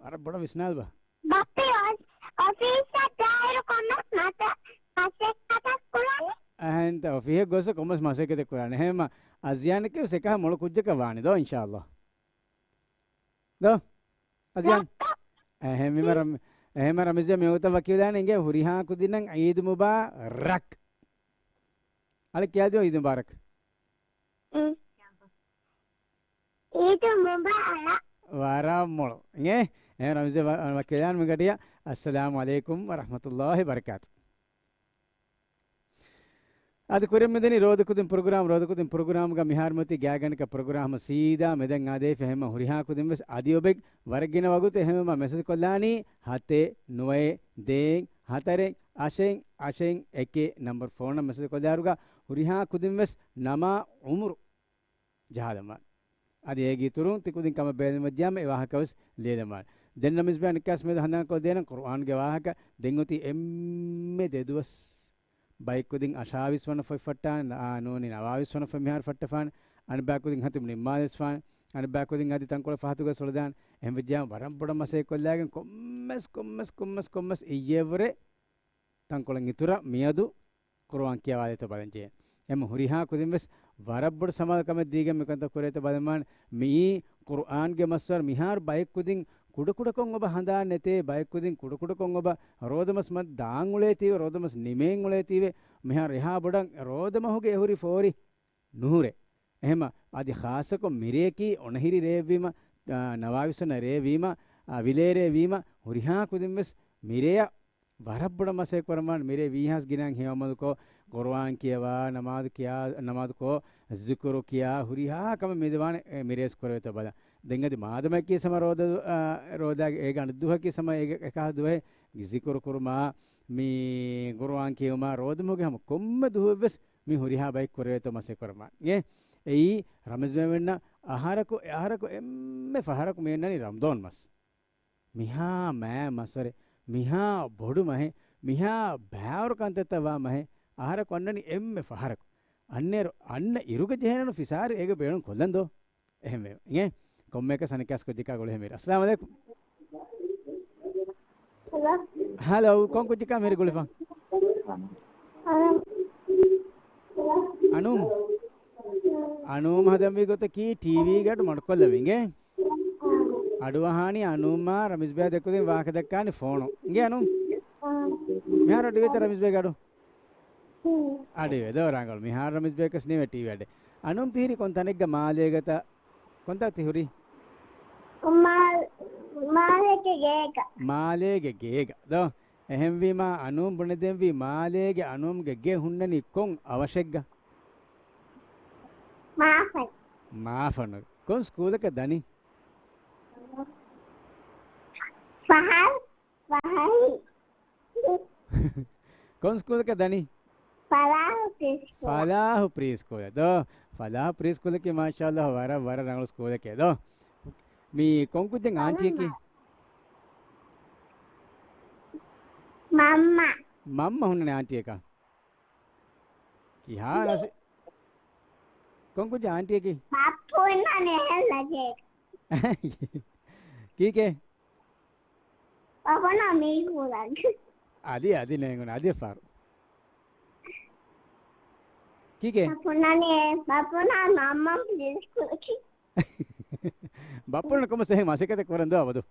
ވަރަށް ބޮޑަށް ވިސްނާލަބަ. ބައްޕަ އޮ-، އޮފީހަށް ދާއިރު ކޮންމެސް މަސަ-، މަސައްކަތެއް ކުރަނީ. އަހަންތަ އޮފީހަށް ގޮސް ކޮންމެސް މަސައްކަތެއް ކުރާނެ. އެހެންމަ އަޒްޔާނަކީ ވެސް އެކަހަ މޮޅު ކުއްޖަކަށް ވާނެ ދޯ އިންޝާﷲ. ދޯ؟ އަޒްޔާން. އެހެންވީމަ ރަމް-، އެހެންވީމަ ރަމީޒް މިވަގުތަށް ވަކިވެލާނެ އިނގޭ ހުރިހާ ކުދިންނަށް ޢީދު މުބާރަކް. އަޅެ ކިޔާދިޔޯ ޢީދު މުބާރަކް. ޢީދު މުބާރަކް. ވަރަށް މޮޅު. އިނގޭ؟ އެހެން ރަމީޒް ވަ-، ވަކިވެލާން މިގަޑިޔަށް. އައްސަލާމު ޢަލައިކުމް ވަރަޙްމަތުﷲ ވަބަރަކާތު. އަދި ކުރިން މިދަނީ ރޯދަކުދިން ޕްރޮގްރާމް، ރޯދަކުދިން ޕްރޮގްރާމްގަ މިހާރުމަތީ ގާތްގަނޑަކަށް ޕްރޮގްރާމް ސީދާ މެދަށް އާދޭފި. އެހެންމަ ހުރިހާ ކުދިން ވެސް އަދި އޮބެގް ވަރަށް ގިނަ ވަގުތު އެހެންވީމަ މެސެޖް ކޮށްލާނީ ހަތެއް ނުވައެއް ދޭއް ހަތަރެއް އަށެއް އަށެއް އެކެއް ނަމްބަރު ފޯނަށް މެސެޖް ކޮށްލާއިރުގަ ހުރިހާ ކުދިން ވެސް ނަމާ އުމުރު ޖަހާލަމާ. އަދި އޭގެ އިތުރުން ތި ކުދިން ކަމަށް ބޭނުންވެއްޖާމަ އެ ވާހަކަ ވެސް ލިޔެލަމާ. ދެން ނަމިސް ބޭން ނިކާސް މެދު ހަނދާންކޮށްދޭނަން ޤުރުއާންގެ ވާހަކަ. ދެން އޮތީ އެންމެ ދެ ދުވަސް. ބައެއް ކުދިން އަށާވީސް ވަނަ ފޮތް ފައްޓާނެ، އާ، ނޫނީ ނަވާވީސް ވަނަ ފޮތް މިހާރު ފައްޓަފާނެ. އަނެއްބައި ކުދިން ހަތިމް ނިންމާލި ވެސް ފާނެ. އަނެއްބައި ކުދިން އަދި ތަންކޮޅެއް ފަހަތުގަ ސޮޅަދާނެ. އެހެންވެއްޖާމަ ވަރަށް ބޮޑަށް މަސައްކަތް ކޮށްލާގެން ކޮންމެސް، ކޮންމެސް، ކޮންމެސް، ކޮންމެސް އިއްޔެވުރެ ތަންކޮޅެއް އިތުރަށް މިއަދު ޤުރުއާން ކިޔަވާލޭތޯ ބަލަންޖެހޭ. އެމަ ހުރިހާ ކުދިން ވެސް ވަރަށް ބޮޑު ސަމާލުކަމެއް ދީގެން މިކަންތައް ކުރޭތޯ ބަލަމާން. މިއީ ޤުރުއާންގެ މަސްވަރު. މިހާރު ބައެއް ކުދިން ކުޑަކުޑަކޮށް އޮބަ ހަނދާން ނެތޭ، ބައެއް ކުދިން ކުޑަކުޑަކޮށް އޮބަ ރޯދަމަސް މަ-، ދާން އުޅޭތީވެ، ރޯދަމަސް ނިމޭން އުޅޭތީވެ، މިހާރު އެހާ ބޮޑަށް ރޯދަމަހުގެ އެހުރި ފޯރި ނުހުރޭ. އެހެމަ އަދި ޚާއްޞަކޮށް މިރޭކީ އޮނަހިރި ރޭއްވީމަ، އާ، ނަވާވީސް ވަނަ ރޭ ވީމަ، އާ، ވިލޭރޭ ވީމަ، ހުރިހާ ކުދިން ވެސް މިރޭއަށް ވަރަށް ބޮޑަށް މަސައްކަތް ކުރަމާން. މިރޭ ވީހާސް ގިނައިން ހެޔޮ ޢަމަލުކޮށް، ޤުރުއާން ކިޔަވާ، ނަމާދު ކިޔާ، ނަމާދުކޮށް، ޒިކުރު ކިޔާ، ހުރިހާ ކަމެއް މިދެވާނެ، އެ، މިރޭސް ކުރެވޭތޯ ބަލަން. ދެން އަދި މާދަމައަކީ ސަމަ ރޯދަ، އާ، ރޯދާގެ އޭގެ އަނެއް ދުވަހަކީ ސަމަ އޭގެ އެކަހަ ދުވަހެއް ޒިކުރު ކުރުމާ، މި ޤުރުއާން ކިޔެވުމާ، ރޯދަމަހުގެ ހަމަ ކޮންމެ ދުވަހެއްވެސް މި ހުރިހާ ބައެއް ކުރެވޭތޯ މަސައްކަތް ކުރަމާ. އޭ، އެއީ ރަމިޒް ބޭ މިއަންނަ އަހަރަކު، އަހަރަކު އެންމެ ފަހަރަކު މި އަންނަނީ ރަމަޟާން މަސް. މިހާ މާ މަސްވެރި، މިހާ ބޮޑު މަހެއް، މިހާ ބާވަރު ކަންތައްތައް ވާ މަހެއް އަހަރަކު އަންނަނީ އެންމެ ފަހަރަކު. އަންނައިރު އަންނަ އިރުގެ ޖެހޭނެ ފިސާރި އޭގެ ބޭނުން ކޮށްލަން ދޯ؟ އެހެންވެ. އިނގޭ؟ ކޮންމެއަކަސް އަނެއްކާސް ކުއްޖަކާ ގުޅޭ މިރަށް. އައްސަލާމު ޢަލައިކުމް. ހަލޯ. ހަލޯ، ކޮން ކުއްޖަކާ މިރި ގުޅިފަ؟ އަނުމް. އަނުމް. އަނުމް ހަދަންވީ ގޮތަކީ ޓީވީގެ އަޑު މަޑުކޮށްލަމި އިނގޭ. އަޑުއަހާނީ އަނުމްއާ ރަމިޒް ބޭ ދެކުދިން ވާހަކަ ދައްކާނީ ފޯނު. އިނގޭ އަނުމް. މިހާރު އަޑުއިވޭތަ ރަމިޒް ބޭގެ އަޑު؟ އަޑުއިވޭ ދޯ ރަނގަޅު. މިހާރު ރަމިޒް ބޭކަސް ނީވެ ޓީވީ އަޑެއް. އަނުމް ތިހިރީ ކޮން ތަނެއްގަ މާލޭގަތަ؟ ކޮންތާ ތި ހުރީ؟ މާ-، މާލޭގެ ގޭގަ. މާލޭގެ ގޭގަ ދޯ؟ އެހެންވީމާ އަނޫން ބުނެދެންވީ މާލޭގެ އަނޫންގެ ގެ ހުންނަނީ ކޮން އަވަށެއްގަ؟ މާފަން. މާފަން. ކޮން ސްކޫލަކަށް ދަނީ؟ ފަހަރު، ފަހަރު. ކޮން ސްކޫލަކަށް ދަނީ؟ ފަލާހު ޕްރީ ސްކޫލަށް. ފަލާހު ޕްރީ ސްކޫލަށް ދޯ؟ ފަލާހު ޕްރީ ސްކޫލަކީ މާޝާﷲ ވަރަށް، ވަރަށް ރަނގަޅު ސްކޫލެކޭ ދޯ؟ މީ ކޮން ކުއްޖެއް އާންޓީއަކީ؟ މަންމަ. މަންމަ ހުންނަނީ އާންޓީއަކަށް. ކިހާ ނަސި-، ކޮން ކުއްޖެއް އާންޓީއަކީ؟ ބައްޕަ ހުންނަނީ އެހެން ލަޖެއް. ކީކޭ؟ ބައްޕަ ނަ މީ ހުރަން. އަދި، އަދި ނޭނގުން، އަދި ފާރު. ކީކޭ؟ ބައްޕަ ނަނީ، ބައްޕަ ނަ މަންމަ ޕްރީ ސްކޫލަކީ. ބައްޕަ ނަ ކޮމަސް އެހެން މަސައްކަތެއް ކުރަން ދޯ އަބަދު؟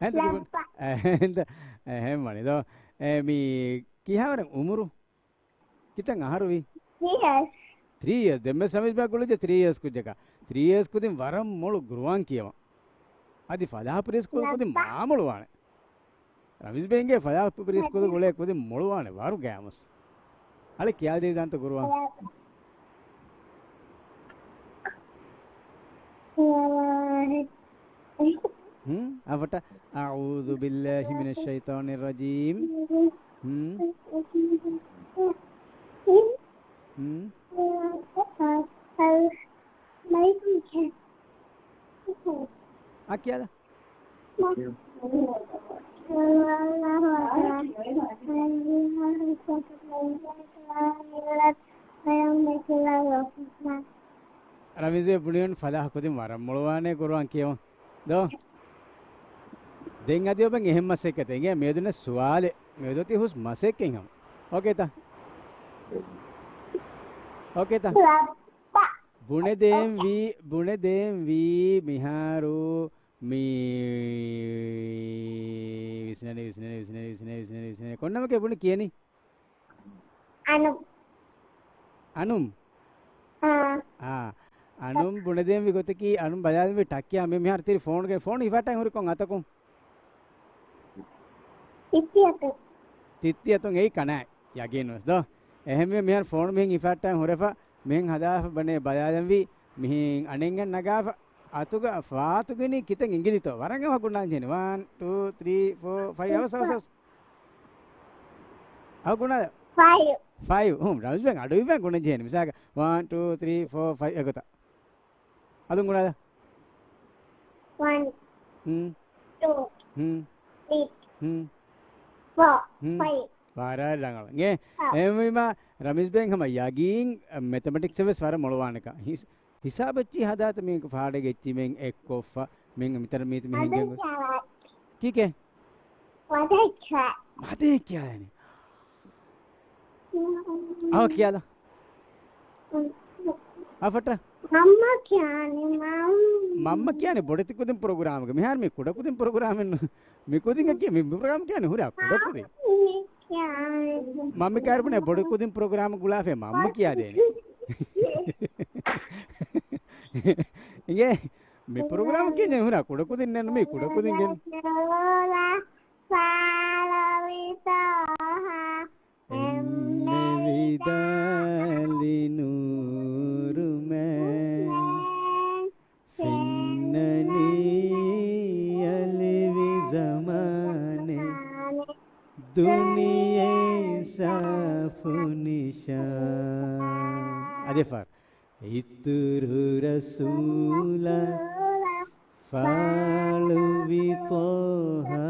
އެހެން ދޯ؟ ލައްޕަ. އެހެން ދޯ؟ އެހެން ވަނީ ދޯ؟ އެ، މީ ކިހާވަރެއް އުމުރު؟ ކިތަން އަހަރުވީ؟ ތްރީ އިޔާސް. ތްރީ އިޔާސް. ދެންމެ ރަމީޒް ބޭ ގުޅިއްޖެ ތްރީ އިޔާސް ކުއްޖަކަށް. ތްރީ އިޔާސް ކުދިން ވަރަށް މޮޅު ގުރުއާން ކިޔަވަން. އަދި ފަލާހު ޕްރީ ސްކޫލް ކުދިން ލައްޕަ. މާ މޮޅުވާނެ. ރަމީޒް ބޭގެ ފަލާހު ޕްރީ ސްކޫލް ގުޅޭ ކުދިން މޮޅުވާނެ ވަރު ގައިމުވެސް. އަޅެ ކިޔާދޭ ދާންތަ ގުރުއާން؟ ހުން؟ އަފަޓަ، أعوذ بالله من الشيطان الرجيم. ހުން؟ ހުން؟ އަ، ކިޔާލަ. ރަމީޒް ބޭ ބުނިވަން ފަލާހު ކުދިން ވަރަށް މޮޅުވާނެ ގުރުއާން ކިޔަވަން. ދޯ؟ ދެން އަދި އޮބެން އެހެން މަސައްކަތެއް އިނގޭ މިއަދު ނެ ސުވާލެއް. މިއަދު ތި ހުސް މަސައްކަތް ހަމަ. އޯކޭތަ؟ އޯކޭތަ؟ ބުނެދޭންވީ، ބުނެދޭންވީ މިހާރު މި ވިސްނަނީ، ވިސްނަނީ، ވިސްނަނީ. ކޮން ނަމަކޭ ބުނި ކިޔަނީ؟ އަނު. އަނުމް؟ އާ. އާ. އަނުމް ބުނެދޭންވީ ގޮތަކީ، އަނުމް ބަލާލިންވީ ޓައްކިޔާ މި މިހާރު ތިރި ފޯނުގެ، ފޯނު ހިފާއްޓަން ހުރި ކޮން އަތަކުން؟ ތިއްތި އަތުން. ތިއްތި އަތުން އެއީ ކަނާތް ޔަގީންވެސް ދޯ؟ އެހެންވެ މިހާރު ފޯނު މިހެން ހިފާއްޓަން ހުރެފަ، މިހެން ހަދާފަ ބަނޭ ބަލާލަންވީ މިހެން އަނެއްހެން ނަގާފަ އަތުގަ ފާތުގެނީ ކިތަން އިނގިލިތޯ؟ ވަރަށް އަވަހަށް ގުންނާން ޖެހެނީ. ވަން، ޓޫ، ތްރީ، ފޯ، ފައިވް. އަވަސް، އަވަސް، އަވަސް. އަވަހަށް ގުންނާލަ. ފައިވް. ފައިވް. ހުން، ރަމީޒް ބޭ އަޑު އިވެން ގުނަން ޖެހެނީ. މިސާލަކަށް، ވަން، ޓޫ، ތްރީ، ފޯ، ފައިވް އެގޮތަށް. އަލުން ގުނާލަ. ވަން. ހުން. ޓޫ. ހުން. ތްރީ. ހުން. ފޯ. ހުން. ފައިވް. ވަރަށް ރަނގަޅު. އޭ، ހާ. އެހެންވީމާ، ރަމީޒް ބޭން ހަމަ ޔަގީން، މެތަމެޓިކްސް ވެސް ވަރަށް މޮޅުވާނެކަން. ހިސް-، ހިސާބެއްޗި ހަދާތަ މީ ފާޑެއް އެއްޗި މެން އެއްކޮށްފަ، މެން މިތަރ މީތި މިހެން ގެންގޮ-، ކީކޭ؟ މަދެއްކާ. މަދެއް ކިޔާލަނީ. އަހަ ކިޔާލަ. އަފަޓަ. މަންމަ ކިޔާނެ، މަން-، މަންމަ ކިޔާނެ ބޮޑެތި ކުދިން ޕްރޮގްރާމްގެ. މިހާރު މި ކުޑަ ކުދިން ޕްރޮގްރާމެއް ނޫން. މި ކުދިން ކިޔާ، މި ޕްރޮގްރާމް ކިޔާނެ ހުރާ ކުޑަ ކުދިން. މަންމަ ކިޔާނެ. މަންމަ ކާރު ބުނޭ ބޮޑެތި ކުދިން ޕްރޮގްރާމް ގުޅާފަ މަންމަ ކިޔާދޭނެ. އިނގޭ މި ޕްރޮގްރާމް ކިޔާ ހުރާ ކުޑަ ކުދިން ނޫން މި ކުޑަ ކުދިން ގެން. އެންމެ ވިދާޅި ނޫރުމެން ފެންނަނީ އަލިވި ޒަމާނެއް ދުނިޔެ ސާފު ނިޝާން. އަދި ފާރު. އިތުރު ރަސޫލާ ފާޅުވި ޠާހާ،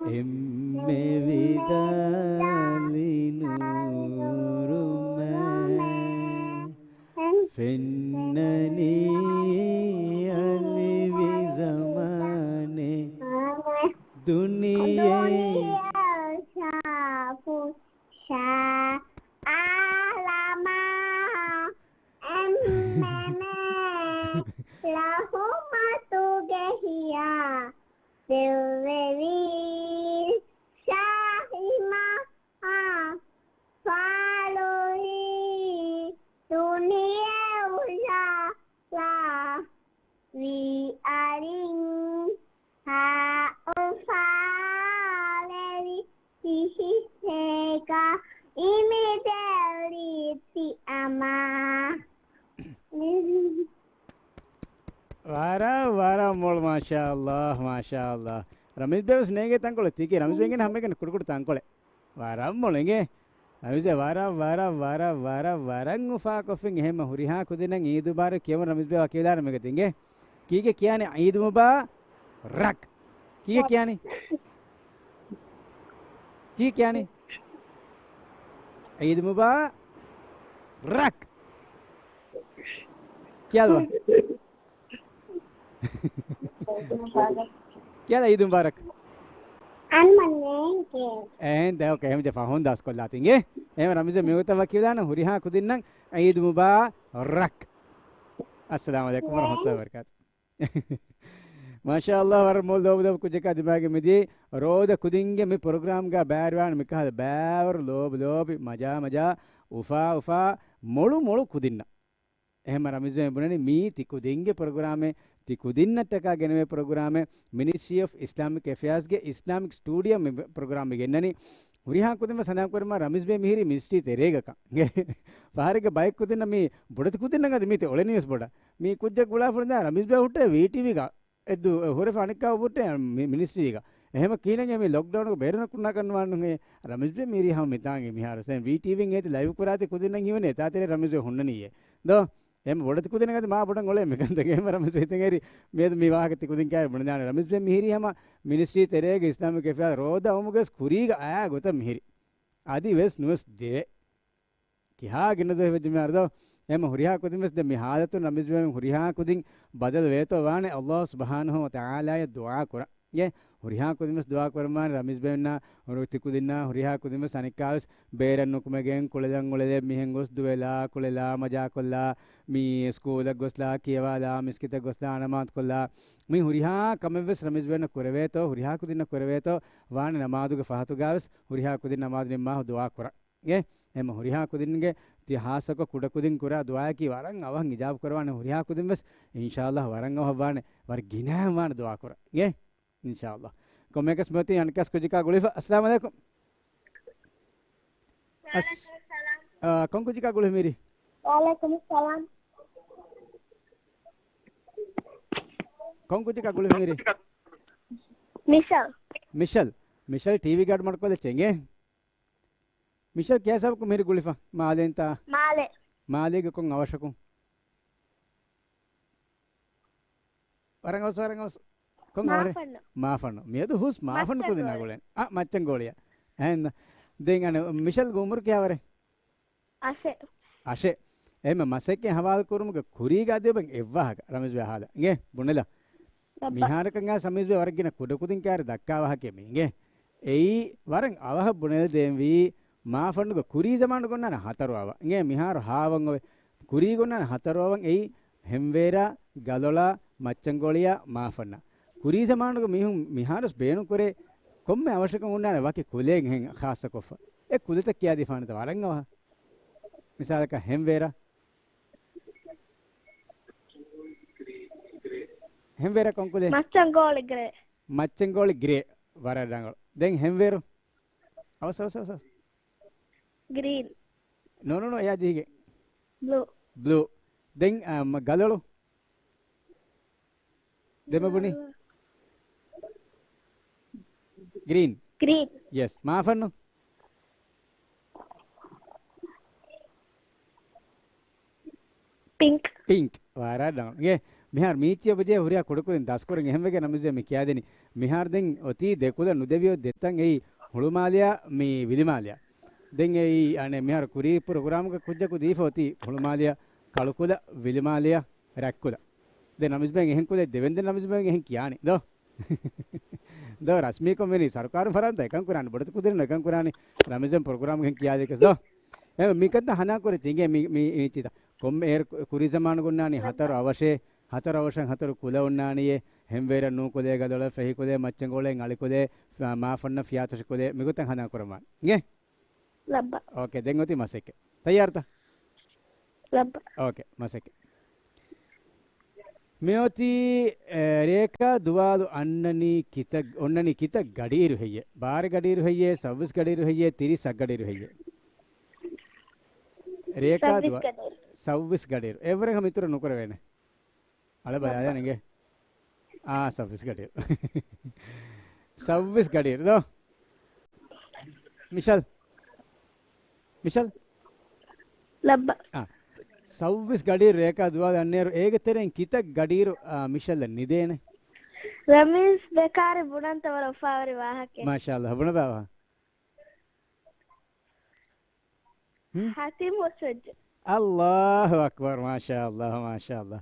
އެންމެ ވިދާޅި ނޫރުމެ. ފެންނަނީ އަލިވި ޒަމާނެ ދުނިޔެ ސާފު ޝާ އާލަމާ. އެންމެން ރަހުމަތުގެ ހިޔާ ދެއްވެވީ ޝާހިމާ ފާޅުވީ ދުނިޔެ އުޖާލާ ވީ އަރިން ހާ އުފާވެރި ތިހިސޭކަ އިމިދެއްވީ ތި އަމާ. ވަރަށް، ވަރަށް މޮޅު، މާޝާﷲ، މާޝާﷲ. ރަމީޒް ބޭ ވެސް ނޭނގޭ ތަންކޮޅެއް ތިކި. ރަމީޒް ބޭ އިނގޭނެ ހަމައެކަނި ކުޑަކުޑަ ތަންކޮޅެއް. ވަރަށް މޮޅު އިނގޭ. ރަމީޒް ބޭ ވަރަށް، ވަރަށް، ވަރަށް، ވަރަށް، ވަރަށް އުފާކޮށްފިން. އެހެންމަ ހުރިހާ ކުދިންނަށް އީދު މުބާރަކް ކިޔަމުން ރަމީޒް ބޭ ވަކިވެލާނެ މެގަ ތިނގޭ. ކީކޭ ކިޔާނީ އީދު މުބާރަކް؟ ކީކޭ ކިޔާނީ؟ ކީކޭ ކިޔާނީ؟ އީދު މުބާރަކް. ކިޔާލަ. ކިޔާލަ އީދު މުބާރަކް. އަންމަން ނޭނގޭ. އެހެން ދެ، އޯކޭ، އެހެން ދެ ފަހުން ދަސްކޮށްލާ ތިނގޭ. އެހެން ރަމީޒް ބޭ މިގޮތަށް ވަކިވެލާނަ ހުރިހާ ކުދިންނަށް އީދު މުބާރަކް. އައްސަލާމު ޢަލައިކުމް ވަރަޙްމަތުﷲ ވަބަރަކާތު. މާޝާﷲ، ވަރަށް މޮޅު ލޯބި ލޯބި ކުއްޖަކާ ދިމާގެ މިދިޔަ ރޯދަ ކުދިންގެ މި ޕްރޮގްރާމްގަ ބައިވެރިވާން މިކަހަލަ ބައިވަރު ލޯބި ލޯބި މަޖާ މަޖާ އުފާ އުފާ މޮޅު މޮޅު ކުދިންނަށް. އެހެންމަ ރަމީޒް ބޭ ބުނަނީ މީ ތި ކުދިންގެ ޕްރޮގްރާމެއް، ތި ކުދިންނަށްޓަކާ ގެނެވޭ ޕްރޮގްރާމެއް، މިނިސްޓްރީ އޮފް އިސްލާމިކް އެފެއާޒްގެ އިސްލާމިކް ސްޓޫޑިއޯ މި ޕްރޮގްރާމް މި ގެންނަނީ. ހުރިހާ ކުދިން ވެސް ހަނދާން ކުރީމާ ރަމީޒް ބޭ މިހިރީ މިނިސްޓްރީ ތެރޭގަކަން. ފަހަރެއްގެ ބައެއް ކުދިންނަށް މީ ބޮޑެތި ކުދިންނަށް އަދި މީތި އޮޅެނީ ވެސް ބޮޑަށް. މީ ކުއްޖަކު ގުޅާފަ ހުރި ދާ ރަމީޒް ބޭ ހުއްޓޭ ވީޓީވީގަ އެއްދު ހުރެފަ އަނެއްކާ ބުއްޓޭ މި-، މިނިސްޓްރީގަ. އެހެމަ ކީނަން މި ލޮކްޑައުންގަ ބޭރުން ކުންނާކަށް ނުވާނުހޭ ރަމީޒް ބޭ މީރީ ހަމަ މިތާނގެ މިހާރު. ސެން ވީޓީވީން އޭތި ލައިވް ކުރާތި ކުދިންނަށް ހީވަނީ އެތާތެރޭ ރަމީޒް ބޭ ހުންނަނީއޭ. ދޯ؟ އެހެމަ ބޮޑެތި ކުދިންނަށް އަދި މާ ބޮޑަށް އޮޅޭ މިކަންތައް. އެހެމަ ރަމީޒް ބޭ ހިތަށް އެރި މިއަދު މި ވާހަކަ ތި ކުދިން ކައިރި ބުނެދާނެ. ރަމީޒް ބޭ މިހިރީ ހަމަ މިނިސްޓްރީ ތެރޭގަ އިސްލާމިކް އެފެއާޒް ރޯދަ އައުމުގަ ވެސް ކުރީގަ އައި ގޮތަށް މިހިރީ. އަދި ވެސް ނުވެސް ދެވޭ. ކިހާ ގިނަ ދުވަހެއް ވެއްޖެ މިހާރު ދޯ؟ އެހެމަ ހުރިހާ ކުދިން ވެސް ދެން މި ހާލަތުން ރަމީޒް ބޭ ހުރިހާ ކުދިން ބަދަލު ވޭތޯ ވާނެ ﷲ ސުބްޙާނަހޫ ވަތަޢާލާއަށް ދުޢާ ކުރަން. އޭ ހުރިހާ ކުދިން ވެސް ދުޢާ ކުރަން ވާނެ ރަމީޒް ބޭ އިންނާ ހުރި ތި ކުދިންނާ ހުރިހާ ކުދިން ވެސް އަނެއްކާ ވެސް ބޭރަށް ނުކުމެގެން ކުޅެލަން އުޅެލޭ މިހެން ގޮސް ދުވެލާ ކުޅެލާ މަޖާކޮށްލާ މި ސްކޫލަށް ގޮސްލާ ކިޔަވާލާ މިސްކިތަށް ގޮސްލާ ނަމާދު ކޮށްލާ މި ހުރިހާ ކަމެއް ވެސް ރަމީޒް ބޭ އިންނަ ކުރެވޭތޯ ހުރިހާ ކުދިންނަށް ކުރެވޭތޯ ވާނެ ނަމާދުގެ ފަހަތުގާ ވެސް ހުރިހާ ކުދިން ނަމާދު ނިންމާފަ ދުޢާ ކުރަން. އޭ، އެހެމަ ހުރިހާ ކުދިންގެ ތި ހާއްސަކޮށް ކުޑަކުދިން ކުރާ ދުޢާއަކީ ވަރަށް އަވަހަށް އިޖާބަ ކުރަވާނެ ހުރިހާ ކުދިން ވެސް އިންޝާﷲ ވަރަށް އަވަހަށް ވާނެ ވަރަށް ގިނައިން ވާނެ ދުޢާ ކުރަން. އޭ، އިންޝާﷲ. ކޮންމެއަކަސް މިއޮތީ އަނެއްކާސް ކުއްޖަކާ ގުޅިފަ. އައްސަލާމު ޢަލައިކުމް. އަސް-، އާ، ކޮން ކުއްޖަކާ ގުޅިފަ މިހިރީ؟ ވަޢަލައިކުމު އައްސަލާމް. ކޮން ކުއްޖަކާ ގުޅިފަ މިހިރީ؟ މިޝަލް. މިޝަލް. މިޝަލް ޓީވީގެ އަޑު މަޑުކޮށްލައްޗޭ އިނގޭ. މިޝަލް ކިހާ ސަބަބަކުން މިހިރީ ގުޅިފަ؟ މާލޭންތާ؟ މާލޭ. މާލޭގެ ކޮން އަވަށަކުން؟ ވަރަށް އަވަސް، ވަރަށް އަވަސް. ކޮން އަވަރެއް؟ މާފަންނު. މާފަންނު. މިއަދު ހުސް މާފަންނު ކުދިން މައްޗަންގޯޅި. އަގުޅެން. އަ، މައްޗަންގޯޅިއަށް. އެހެން. ދެން އަނެއް މިޝަލްގެ އުމުރު ކިހާވަރެއް؟ އަށެއް. އަށެއް. އެހެމަ މަސައްކަތް ހަވާލު ކުރުމުގެ ކުރީގަ އަދި އޮބަން އެއްވާހަކަ ރަމީޒް ބޭ ހާލަ. އިނގޭ ބުނެލަ. މިހާރަކަށް އާ ރަމީޒް ބޭ ވަރަށް ގިނަ ކުޑަކުދިން ކައިރި ދައްކާ ވާހަކަ މި އިނގޭ. އެއީ ވަރަށް އަވަހަށް ބުނެލަދޭންވީ މާފަންނުގެ ކުރީ ޒަމާނުގަ އޮންނާނެ ހަތަރު އަވަށް. އިނގޭ މިހާރު ހާވަން އޮވެ. ކުރީގަ އޮންނާނެ ހަތަރު އަވަށް އެއީ ހެންވޭރާ، ގަލޮޅާ، މައްޗަންގޯޅިއާ، މާފަންނާ. ކުރީ ޒަމާނުގެ މީހުން މިހާރުވެސް ބޭނުން ކުރޭ ކޮންމެ އަވަށަކަށް އޮންނާނެ ވަކި ކުލައެއް ހެން ޚާއްޞަކޮށްފަ. އެ ކުލަތައް ކިޔާދީފާނެތަ ވަރަށް އަވަހަށް. މިސާލަކަށް ހެންވޭރާ. ހެންވޭރާ ކޮން ކުލައެއް؟ މައްޗަންގޯޅި ގްރޭ. މައްޗަންގޯޅި ގްރޭ. ވަރަށް ރަނގަޅު. ދެން ހެންވޭރު. އަވަސް، އަވަސް، އަވަސް، އަވަސް. ގްރީން. ނޯ، ނޯ، ނޯ، އެޔާ ޖީގެ. ބްލޫ. ބްލޫ. ދެން، އާ، މަ-، ގަލޮޅު. ދެމެ ބުނި. ގްރީން. ގްރީން. ޔެސް. މާފަންނު. ޕިންކް. ޕިންކް. ވަރަށް ރަނގަޅު. އިނގޭ، މިހާރު މީޗިއަށް ވެއްޖެ ހުރިހާ ކުޑަކުދިން ދަސްކުރަން އެހެންވެގެން ނަމިޒެ މި ކިޔާދެނީ. މިހާރު ދެން އޮތީ ދެ ކުލަ ނުދެވިއޮތް ދެތަން އެއީ ހުޅުމާލެއާ މި ވިލިމާލެއާ. ދެން އެއީ އަނެއް މިހާރު ކުރީ ޕްރޮގްރާމްގަ ކުއްޖަކު ދީފަ އޮތީ ހުޅުމާލެއާ ކަޅުކުލަ ވިލިމާލެއާ ރަތްކުލަ. ދެން ނަމިޒް ބޭން އެހެން ކުލަ ދެވެން ދެން ނަމިޒް ބޭން އެހެން ކިޔާނީ ދޯ. ދޯ ރަސްމީކޮށް މިނި ސަރުކާރު ފަރާތް އެކަން ކުރާނެ ބޮޑެތި ކުދިން އެކަން ކުރާނީ ރަމިޒަން ޕްރޮގްރާމް ގެން ކިޔާލިކަސް ދޯ. އެ މިކަންތައް ހަނދާން ކުރެ ތިނގޭ މި މި މި ޗިތަ. ކޮންމެ އޭރު ކު- ކުރީ ޒަމާނުގަ އޮންނާނީ ހަތަރު އަވަށޭ، ހަތަރު އަވަށަށް ހަތަރު ކުލަ އޮންނާނީއޭ، ހެންވޭރަށް ނޫން ކުލަ ގަދޮޅަށް ފެހި ކުލަ މައްޗަންގޮޅަށް އަޅި ކުލަ މާ ފަންނަ ފިޔާތޮށި ކުލަ މިގޮތަށް ހަނދާން ކުރަމާ. އިނގޭ؟ ލައްބަ. އޯކޭ، ދެން އޮތީ މަސައްކަތް. ތައްޔާރުތަ؟ ލައްބަ. އޯކޭ، މަސައްކަތް. މިއޮތީ، އެ، ރޭކާ ދުވާލު އަންނަނީ ކިތައް، އޮންނަނީ ކިތައް ގަޑިއިރު ހެއްޔޭ؟ ބާރަ ގަޑިއިރު ހެއްޔޭ؟ ސައްވީސް ގަޑިއިރު ހެއްޔޭ؟ ތިރީސް ގަޑިއިރު ހެއްޔޭ؟ ރޭކާ ސައްވީސް ދުވާ-، ގަޑިއިރު. ސައްވީސް ގަޑިއިރު. އެއްވަރެއް ހަމަ އިތުރަށް ނުކުރެވޭނެ. އަޅަ ބަލާލާނެ އިނގޭ. އާ، ސައްވީސް ގަޑިއިރު. ސައްވީސް ގަޑިއިރު ދޯ. މިޝަލް. މިޝަލް. ލައްބަ. އާ. ސައްވީސް ގަޑިއިރު ރޭކާ ދުވާލު އަންނައިރު އޭގެ ތެރެއިން ކިތައް ގަޑިއިރު، އާ، މިޝަލްއަށް ނިދޭނެ؟ ރަމީޒް ދެކާރި ބުނަންތަ ވަރަށް އުފާވެރި ވާހަކައެއް. މާޝާﷲ، ބުނަބާ ވާހަކަ. ހުން؟ ހަތިމް ހުސްވެއްޖެ. އައްލާހު އަކްބަރު، މާޝާﷲ، މާޝާﷲ.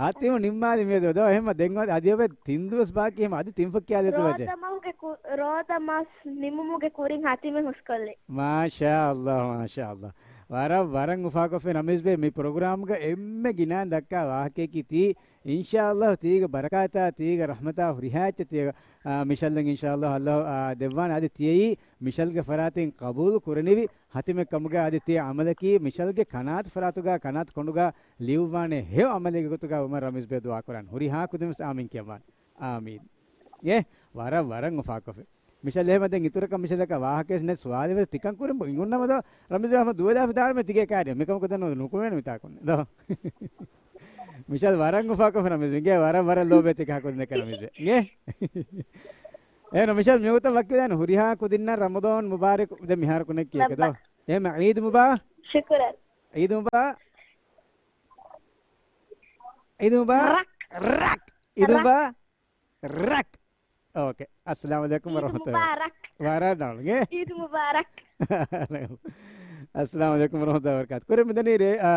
ހަތިމް ނިންމާލި މިއަދު ދޯ، އެހެންމަ ދެން އަދި އޮވެ ތިން ދުވަސް ބާކީ ހަމަ އަދި ތިން ފައްކި އާލި އަތު ވެއްޖެ. ރޯދަ މަހުގެ ކު-، ރޯދަ މަސް ނިމުމުގެ ކުރިން ހަތިމެއް ހުސްކޮށްލި. މާޝާﷲ، މާޝާﷲ. ވަރަށް، ވަރަށް އުފާކޮށްފި ރަމީޒް ބޭ މި ޕްރޮގްރާމްގަ އެންމެ ގިނައިން ދައްކާ ވާހަކައަކީ ތީ، އިންޝާﷲ ތީގެ ބަރަކާތާ، ތީގެ ރަޙްމަތާ ހުރިހާ އެއްޗެއް ތީގަ، އާ، މިޝަލްއަށް އިންޝާﷲ ﷲ، އާ، ދެއްވާނެ. އަދި ތިޔައީ މިޝަލްގެ ފަރާތިން ޤަބޫލު ކުރެނިވި ހަތިމެއް ކަމުގަ އަދި ތިޔަ ޢަމަލަކީ މިޝަލްގެ ކަނާތު ފަރާތުގަ، ކަނާތު ކޮނޑުގަ ލިޔުއްވާނެ ހެޔޮ ޢަމަލެއްގެ ގޮތުގަ ވުމަށް ރަމީޒް ބޭ ދުޢާ ކުރާން. ހުރިހާ ކުދިން ވެސް އާމީން ކިޔަވާން. އާމީން. އޭ، ވަރަށް، ވަރަށް އުފާކޮށްފި. މިޝަލް އެހެމަ ދެން އިތުރަކަށް މިޝަލަކަށް ވާހަކަވެސް ނެތް، ސުވާލެއް ވެސް ތިކަން ކުރިން ބު-، އިނގުންނަމަ ދޯ، ރަމީޒް އަހްމަދު ދުވެލާފި ދާނަމެ ތިގޭ ކާރި. މިކަމަކު ދަންނަ ނުކުމެން މިތާކުން. ދޯ. މިޝަލް ވަރަށް އުފާކޮށްފި ރަމީޒް. އިނގޭ ވަރަށް ވަރަށް ލޯބޭ ތިކަހަކު ދެކަ ރަމީޒް. އިނގޭ؟ އޭނަ މިޝަލް މިވަގުތަށް ވަކިވެދާނެ ހުރިހާ ކުދިންނަށް ރަމަޟާން މުބާރަކް ދެ މިހާރު ކުނެއް ކިޔެކެ ދޯ. އެހެމަ ޢީދު މުބާ-، ޝުކުރަން. ޢީދު މުބާ-، ޢީދު މުބާ-، ރަކް. ރަކް. ޢީދު ރަކް. މުބާ-، ރަކް. އޯކޭ. އައްސަލާމު ޢަލައިކުމް ޢީދު ވަރަޙްމަތުﷲ. މުބާރަކް. ވަރަށް ނަމަ. އިނގޭ؟ ޢީދު މުބާރަކް. އައްސަލާމު ޢަލައިކުމް ވަރަޙްމަތުﷲ ވަބަރަކާތު. ކުރެން މިދަނީ ރޭ-، އާ،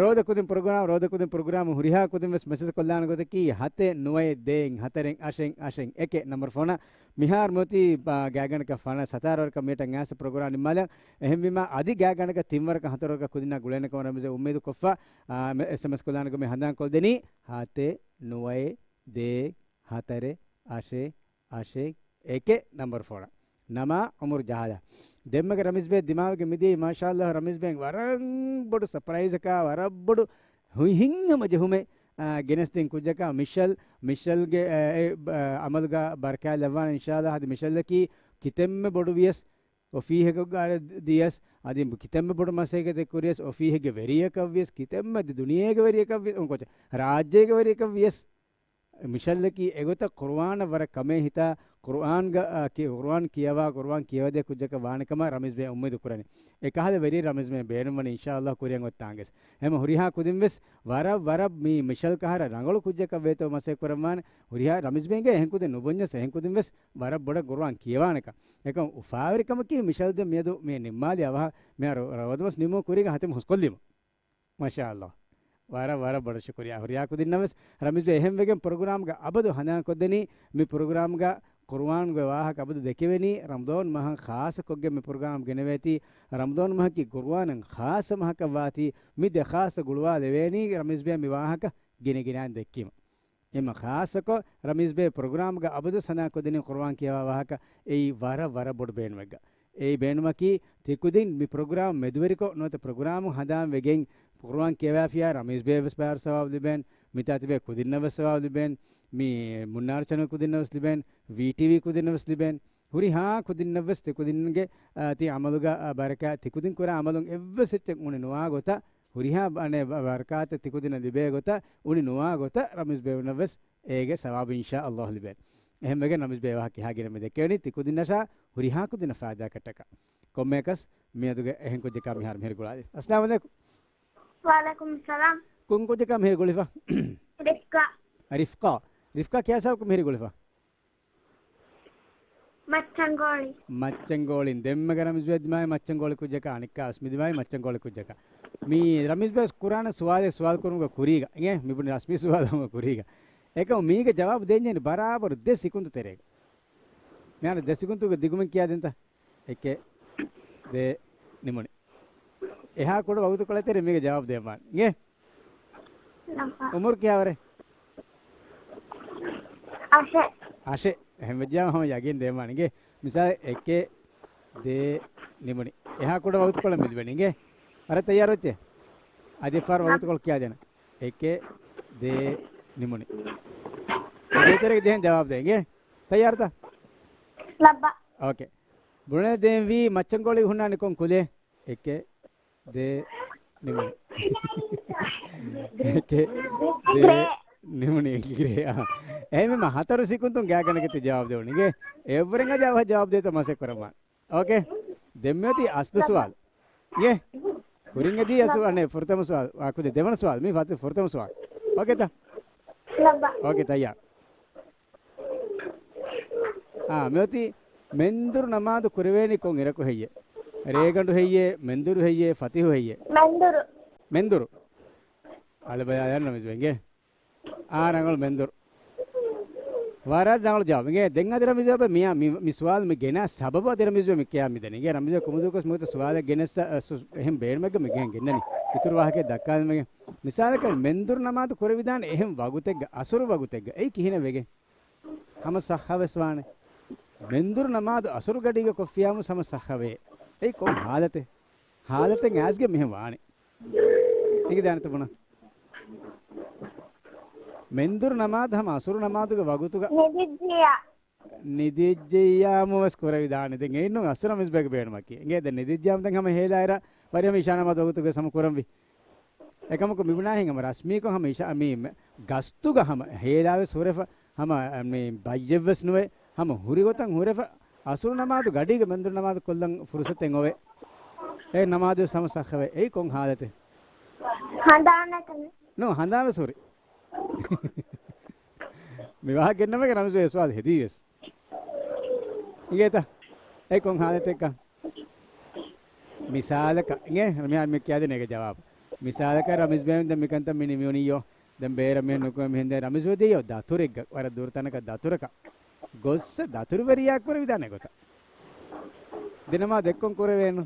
ރޯދަ ކުދިން ޕްރޮގްރާމް، ރޯދަ ކުދިން ޕްރޮގްރާމް ހުރިހާ ކުދިން ވެސް މެސެޖް ކޮށްލާނެ ގޮތަކީ ހަތެއް ނުވައެއް ދޭއް ހަތަރެއް އަށެއް އަށެއް އެކެއް ނަމްބަރު ފޯނަށް. މިހާރު މިއޮތީ، އާ، ގާތްގަނޑަކަށް ފަނަރަ ސަތާރަ ވަރަކަށް މިނިޓަށް އައިސް ޕްރޮގްރާމް ނިންމާލަން. އެހެންވީމަ އަދި ގާތްގަނޑަކަށް ތިން ވަރަކަށް ހަތަރު ވަރަކަށް ކުދިންނާ ގުޅޭނެ ކަމަށް ރަމީޒް އުއްމީދު ކޮށްފަ، އާ، މެ-، އެސްއެމްއެސް ކޮށްލާނެ ގޮތް މި ހަނދާން ކޮށްދެނީ ހަތެއް ނުވައެއް ދޭއް ހަތަރެއް އަށެއް އަށެއް އެކެއް ނަމްބަރު ފޯނަށް. ނަމާ އުމުރު ޖަހާލާ. ދެންމެގެ ރަމީޒް ބޭ ދިމާވެގެން މިދިޔައީ މާޝާﷲ ރަމީޒް ބޭން ވަރަށް ބޮޑު ސަޕްރައިޒަކާ، ވަރަށް ބޮޑު ހި-، ހިތްހަމަޖެހުމެއް، އާ، ގެނެސްދިން ކުއްޖަކާ މިޝަލް، މިޝަލްގެ، އާ، އެ، އާ، ޢަމަލުގަ ބަރަކާތް ލައްވާނެ އިންޝާﷲ. އަދި މިޝަލްއަކީ ކިތަންމެ ބޮޑު ވިޔަސް އޮފީހެއްގަ ދިޔަސް، އަދި ކިތަންމެ ބޮޑު މަސައްކަތެއް ކުރިޔަސް އޮފީހެއްގެ ވެރިޔަކަށް ވިޔަސް، ކިތަންމެ ދުނިޔޭގެ ވެރިޔަކަށް ވިޔަސް، އޮންކޮޗެއް ރާއްޖޭގެ ވެރިޔަކަށް ވިޔަސް، މިޝަލްއަކީ އެގޮތަށް ޤުރުއާނަށް ވަރަށް ކަމޭ ހިތާ، ޤުރުއާންގަ، އާ، ކި-، ޤުރުއާން ކިޔަވާ، ޤުރުއާން ކިޔަވަދޭ ކުއްޖަކަށް ވާނެ ކަމަށް ރަމީޒް ބޭ އުއްމީދު ކުރަނީ. އެ ކަހަލަ ވެރި ރަމީޒް ބޭ ބޭނުންވަނީ އިންޝާﷲ ކުރިއަށް އޮތް ތާނގެސް. އެހެމަ ހުރިހާ ކުދިން ވެސް ވަރަށް، ވަރަށް މި މިޝަލް ކަހަރަ ރަނގަޅު ކުއްޖަކަށް ވޭތޯ މަސައްކަތް ކުރަންވާނެ. ހުރިހާ ރަމީޒް ބޭންގެ އެހެން ކުދިން ނުބުންޏަސް އެހެން ކުދިން ވެސް ވަރަށް ބޮޑަށް ޤުރުއާން ކިޔަވާނެކަން. އެކަމް އުފާވެރިކަމަކީ މިޝަލް ދެ މިއަދު މި ނިންމާލި އަވަހަށް މިހާރު ރަ-، ރަމަޟާން މަސް ނިމުން ކުރީގަ ހަތިމް ހުސްކޮށްލީމަ. މާޝާﷲ. ވަރަށް، ވަރަށް ބޮޑަށް ޝުކުރިޔާ. ހުރިހާ ކުދިންނަށް ވެސް ރަމީޒް ބޭ އެހެން ވެގެން ޕްރޮގްރާމްގަ އަބަދު ހަނދާން ކޮށްދެނީ މި ޕްރޮގްރާމްގަ ޤުރުއާންގެ ވާހަކަ އަބަދު ދެކެވެނީ ރަމަޟާން މަހަށް ޚާއްޞަކޮށްގެން މި ޕްރޮގްރާމް ގެނެވޭތީ، ރަމަޟާން މަހަކީ ޤުރުއާނަށް ޚާއްޞަ މަހަކަށް ވާތީ، މި ދެ ޚާއްޞަ ގުޅުވާލެވޭނީ ރަމީޒް ބޭ މި ވާހަކަ ގިނަ ގިނައިން ދެއްކީމަ. އެމަ ޚާއްޞަކޮށް ރަމީޒް ބޭ ޕްރޮގްރާމްގަ އަބަދު ހަނދާން ކޮށްދެނީ ޤުރުއާން ކިޔަވާ ވާހަކަ އެއީ ވަރަށް، ވަރަށް ބޮޑު ބޭނުމެއްގަ. އެއީ ބޭނުމަކީ ތިކުދިން މި ޕްރޮގްރާމް މެދުވެރިކޮށް ނުވަތަ ޕްރޮގްރާމު ހަނދާން ވެގެން ޤުރުއާން ކިޔަވާފިޔާ ރަމީޒް ބޭ ވެސް ބާރު ސަވާބު ލިބޭން، މިތާ ތިބޭ ކުދިންނަށް ވެސް ސަވާބު ލިބޭން، މި މުންނާރު ޗެނަލް ކުދިންނަށް ވެސް ލިބޭން، ވީޓީވީ ކުދިންނަށް ވެސް ލިބޭން. ހުރިހާ ކުދިންނަށް ވެސް ތި ކުދިންގެ، އާ، ތި ޢަމަލުގަ، އާ، ބަރަކާތް ތި ކުދިން ކުރާ ޢަމަލުން އެއްވެސް އެއްޗެއް އުނި ނުވާ ގޮތަށް، ހުރިހާ ބަ-، އަނެއް ބަ-، ބަރަކާތެއް ތި ކުދިންނަށް ލިބޭ ގޮތަށް، އުނި ނުވާ ގޮތަށް ރަމީޒް ބޭ އުނަށް ވެސް އޭގެ ސަވާބު އިންޝާ ﷲ ލިބޭނެ. އެހެންވެގެން ރަމީޒް ބޭ ވާހަކަ ކިހާ ގިނަ މި ދެކެވެނީ ތި ކުދިންނަށާ ހުރިހާ ކުދިންނަށް ފާއިދާ ކަށަކަށް. ކޮންމެއަކަސް މިއަދުގެ އެހެން ކުއްޖަކާ މިހާރު މިހިރި ގުޅާލި. އައްސަލާމު ޢަލައިކުމް. ވަޢަލައިކުމުއްސަލާމް. ކޮން ކުއްޖަކާ މިހިރި ގުޅިފަ؟ ރިފްކާ. ރިފްކާ. ރިފްކާ ކިޔާ ސަބަބަކުން މިހިރި ގުޅިފަ؟ މައްޗަންގޯޅި. މައްޗަންގޯޅިން ދެންމެ ރަމިޒް ދިމާވި މައްޗަންގޯޅި ކުއްޖަކާ، އަނެއްކާ ވެސް މި ދިމާވި މައްޗަންގޯޅި ކުއްޖަކާ. މި ރަމިޒް ބޭސް ކުރާނެ ސުވާލެއް ސުވާލު ކުރުމުގެ ކުރީގަ. އިނގޭ؟ މި ބުނި ރަސްމީ ސުވާލު ކުރުމުގެ ކުރީގަ. އެކަމު މީގެ ޖަވާބު ދޭންޖެހެނީ ބަރާބަރު ދެ ސިކުންތު ތެރޭގަ. މިހާރު ދެ ސިކުންތުގެ ދިގުމިން ކިޔާދޭންތަ؟ އެކެއް، ދޭ، ނިމުނި. އެހާ ކުޑަ ވަގުތުކޮޅެއް ތެރޭ މީގެ ޖަވާބު ދޭންވާނެ. އިނގޭ؟ ނަފާ. އުމުރު ކިހާވަރެއް؟ އަށެއް. އަށެއް. އެހެން ވެއްޖާމަ ހަމަ ޔަގީން ދޭންވާނެ. އިނގޭ؟ މިސާލެއް އެކެއް، ދޭ، ނިމުނި. އެހާ ކުޑަ ވަގުތުކޮޅެއް މިލިބެނީ. އިނގޭ؟ ވަރަށް ތައްޔާރު އޮއްޗޭ؟ އަދި ފަހަރު ވަގުތުކޮޅު ކިޔާދޭނަން. އެކެއް، ދޭ، ނިމުނި. ދޭތެރޭގަ ޖެހެން ޖަވާބު ދޭ. އިނގޭ؟ ތައްޔާރުތަ؟ ލައްބަ. އޯކޭ. ބުނެ ދޭންވީ މައްޗަންގޯޅި ހުންނާނީ ކޮން ކުލެއް؟ އެކެއް، ދޭ، ނިމުނި. އެކެއް، ދޭ، ގްރޭ. ނިމުނި ގްރޭ. އާ. އެހެންވީމަ ހަތަރު ސިކުންތުން ގާތްގަނޑަކަށް ތި ޖަވާބު ދެވުނީ. އިނގޭ؟ އެއަށްވުރެން އަދި އަވަހަށް ޖަވާބު ދޭތޯ މަސައްކަތް ކުރަމާ. އޯކޭ. ދެންމެ އޮތީ އަސްލު ސުވާލު. އިނގޭ؟ ކުރިން އެދީ އަސްލު އަނެއް ފުރަތަމަ ސުވާލު. ވާ ކުދި ދެވަނަ ސުވާލު. މީ ފަތި ފުރަތަމަ ސުވާލު. އޯކޭތަ؟ އޯކޭ ތައްޔާރު. އާ، މިއޮތީ މެންދުރު ނަމާދު ކުރެވޭނީ ކޮން އިރަކު ހެއްޔޭ؟ ރޭގަނޑު ހެއްޔޭ؟ މެންދުރު ހެއްޔޭ؟ ފަތިހު ހެއްޔޭ؟ މެންދުރު. މެންދުރު. އަޅެ ބަލާލަން ރަމިޒް ބޭ. އާ، ރަނގަޅު މެންދުރު. ވަރަށް ރަނގަޅު ޖަވާބެއް. ދެން އަދި ރަމިޒް ބޭ މި، މި، މި ސުވާލު މި ގެނާ ސަބަބު އަދި ރަމިޒް ބޭ މި ކިޔާ މިދަނީ. އިނގޭ ރަމިޒް ބޭ ކުމުދޫކޮށް މިގޮތަށް ސުވާލެއް ގެނެއްސަ، އަ، ސު، އެހެން ބޭނުމެއްގަ މި ގެން ގެންނަނީ. އިތުރު ވާހަކައެއް ދައްކާލަމެގެން. މިސާލަކަށް މެންދުރު ނަމާދު ކުރެވިދާނެ އެހެން ވަގުތެއްގަ، އަސުރު ވަގުތެއްގަ. އެއީ ކިހިނެއް ވެގެން؟ ހަމަ ސައްހަވެސް ވާނެ. މެންދުރު ނަމާދު އަސުރު ގަޑީގަ ކޮށްފިޔާމު ހަމަ ސައްހަވޭ. އެއީ ކޮން ހާލަތެއް؟ ހާލަތެއް އައިސްގެ މިހެން ވާނެ. އެގެ ދާނެތަ ބުނަ؟ މެންދުރު ނަމާދު ހަމަ އަސުރު ނަމާދުގެ ވަގުތުގަ ނިދިއްޖިޔާ. ނިދިއްޖިއްޔާމު ވެސް ކުރެވިދާނެ. ދެން އެއިންނު އަސްރަ މިސްބޭގެ ބޭނުމަކީ. އިނގޭ ދެން ނިދިއްޖިއްޔާމު ދެން ހަމަ ހޭލާއިރަށް ވަރިހަމަ އިޝާ ނަމާދު ވަގުތުގެ ހަމަ ކުރަންވީ. އެކަމަކު މިބުނާހެން ހަމަ ރަސްމީކޮށް ހަމަ އިޝާ މީ މެ، ގަސްތުގަ ހަމަ ހޭލާވެސް ހުރެފަ، ހަމަ މީ ބައްޔެއްވެސް ނުވޭ، ހަމަ ހުރި ގޮތަށް ހުރެފަ، އަސުރު ނަމާދު ގަޑީގަ މެންދުރު ނަމާދު ކޮށްލަން ފުރުސަތެއް އޮވޭ. އެ ނަމާދު ހަމަ ސައްހަވޭ. އެއީ ކޮން ހާލަތެއް؟ ހަނދާން ނޫން، ހަނދާން ވެސް ހުރި. މި ވާހަކަ ގެންނަމޭގެ ރަމިޒް ބޭ ސުވާލު ހެދީ ވެސް. އިނގޭތަ؟ އެ ކޮން ހާލަތެއްކަ؟ މިސާލަކަށް، އިނގޭ؟ މި، މި ކިޔާދޭނެ އޭގެ ޖަވާބު. މިސާލަކަށް ރަމިޒް ބޭ ދެން މިކަންތައް މި ނިމިއުނިއްޔޯ. ދެން ބޭރަށް މި ނުކުމެ މިހެން ދެން ރަމިޒް ވެދިޔޯ ދަތުރެއްގަ، ވަރަށް ދުރުތަނަކަށް ދަތުރަކަށް. ގޮއްސަ ދަތުރުވެރިޔާ ކުރެވިދާނެ ގޮތަށް. ދެނަމާ ދެއްކޮން ކުރެވޭނު.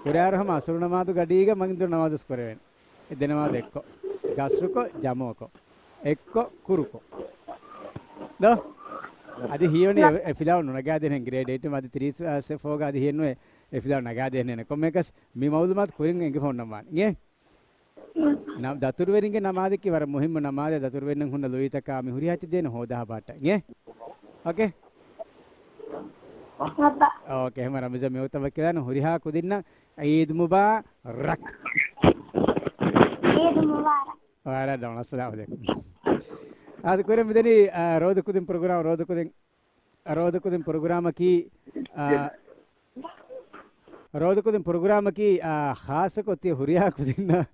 ކުރާރު ހަމަ އަސުރު ނަމާދު ގަޑީގަ މަގިންދުރު ނަމާދުސް ކުރެވޭނެ. އެ ދެނަމާދު އެއްކޮށް، ގަސްރުކޮށް، ޖަމުކޮށް، އެއްކޮށް، ކުރުކޮށް. ދޯ؟ އަދި ހީވަނީ އެ، އެ ފިލާވަޅު ނުނަގާދޭނެ ގްރޭޑް އެއިޓް އަދި ތްރީ ފޯގަ އަދި ހިޔެއްނުވޭ އެ ފިލާވަޅު ނަގާދޭނެ. ކޮންމެއަކަސް މި މައުލޫމާތު ކުރިން އެނގިފަ އޮންނަން ވާނެ. އިނގޭ؟ ނަ، ދަތުރުވެރިންގެ ނަމާދަކީ ވަރަށް މުހިއްމު ނަމާދެއް. ދަތުރުވެރިންނަށް ހުންނަ ލުއިތަކާ މި ހުރިހާ އެއްޗެއް ދޭނެ ހޯދާ ބާއްޓަށް. އިނގޭ؟ އޯކޭ؟ އޯކޭ، ހަމަ ރަމިޒަ މި ވަގުތަށް ވަކިވެލާނު ހުރިހާ ކުދިންނަށް ޢީދު މުބާރަކް. ޢީދު މުބާރަކް. ވަރަށް ރަނގަޅު. އައްސަލާމު ޢަލައިކުމް. އާދެ ކުރިން މިދަނީ، އާ، ރޯދަ ކުދިން ޕްރޮގްރާމް، ރޯދަ ކުދިން، ރޯދަ ކުދިން ޕްރޮގްރާމަކީ، އާ، ރޯދަ ކުދިން ޕްރޮގްރާމަކީ، އާ، ޚާއްޞަކޮށް ތިޔަ ހުރިހާ ކުދިންނަށް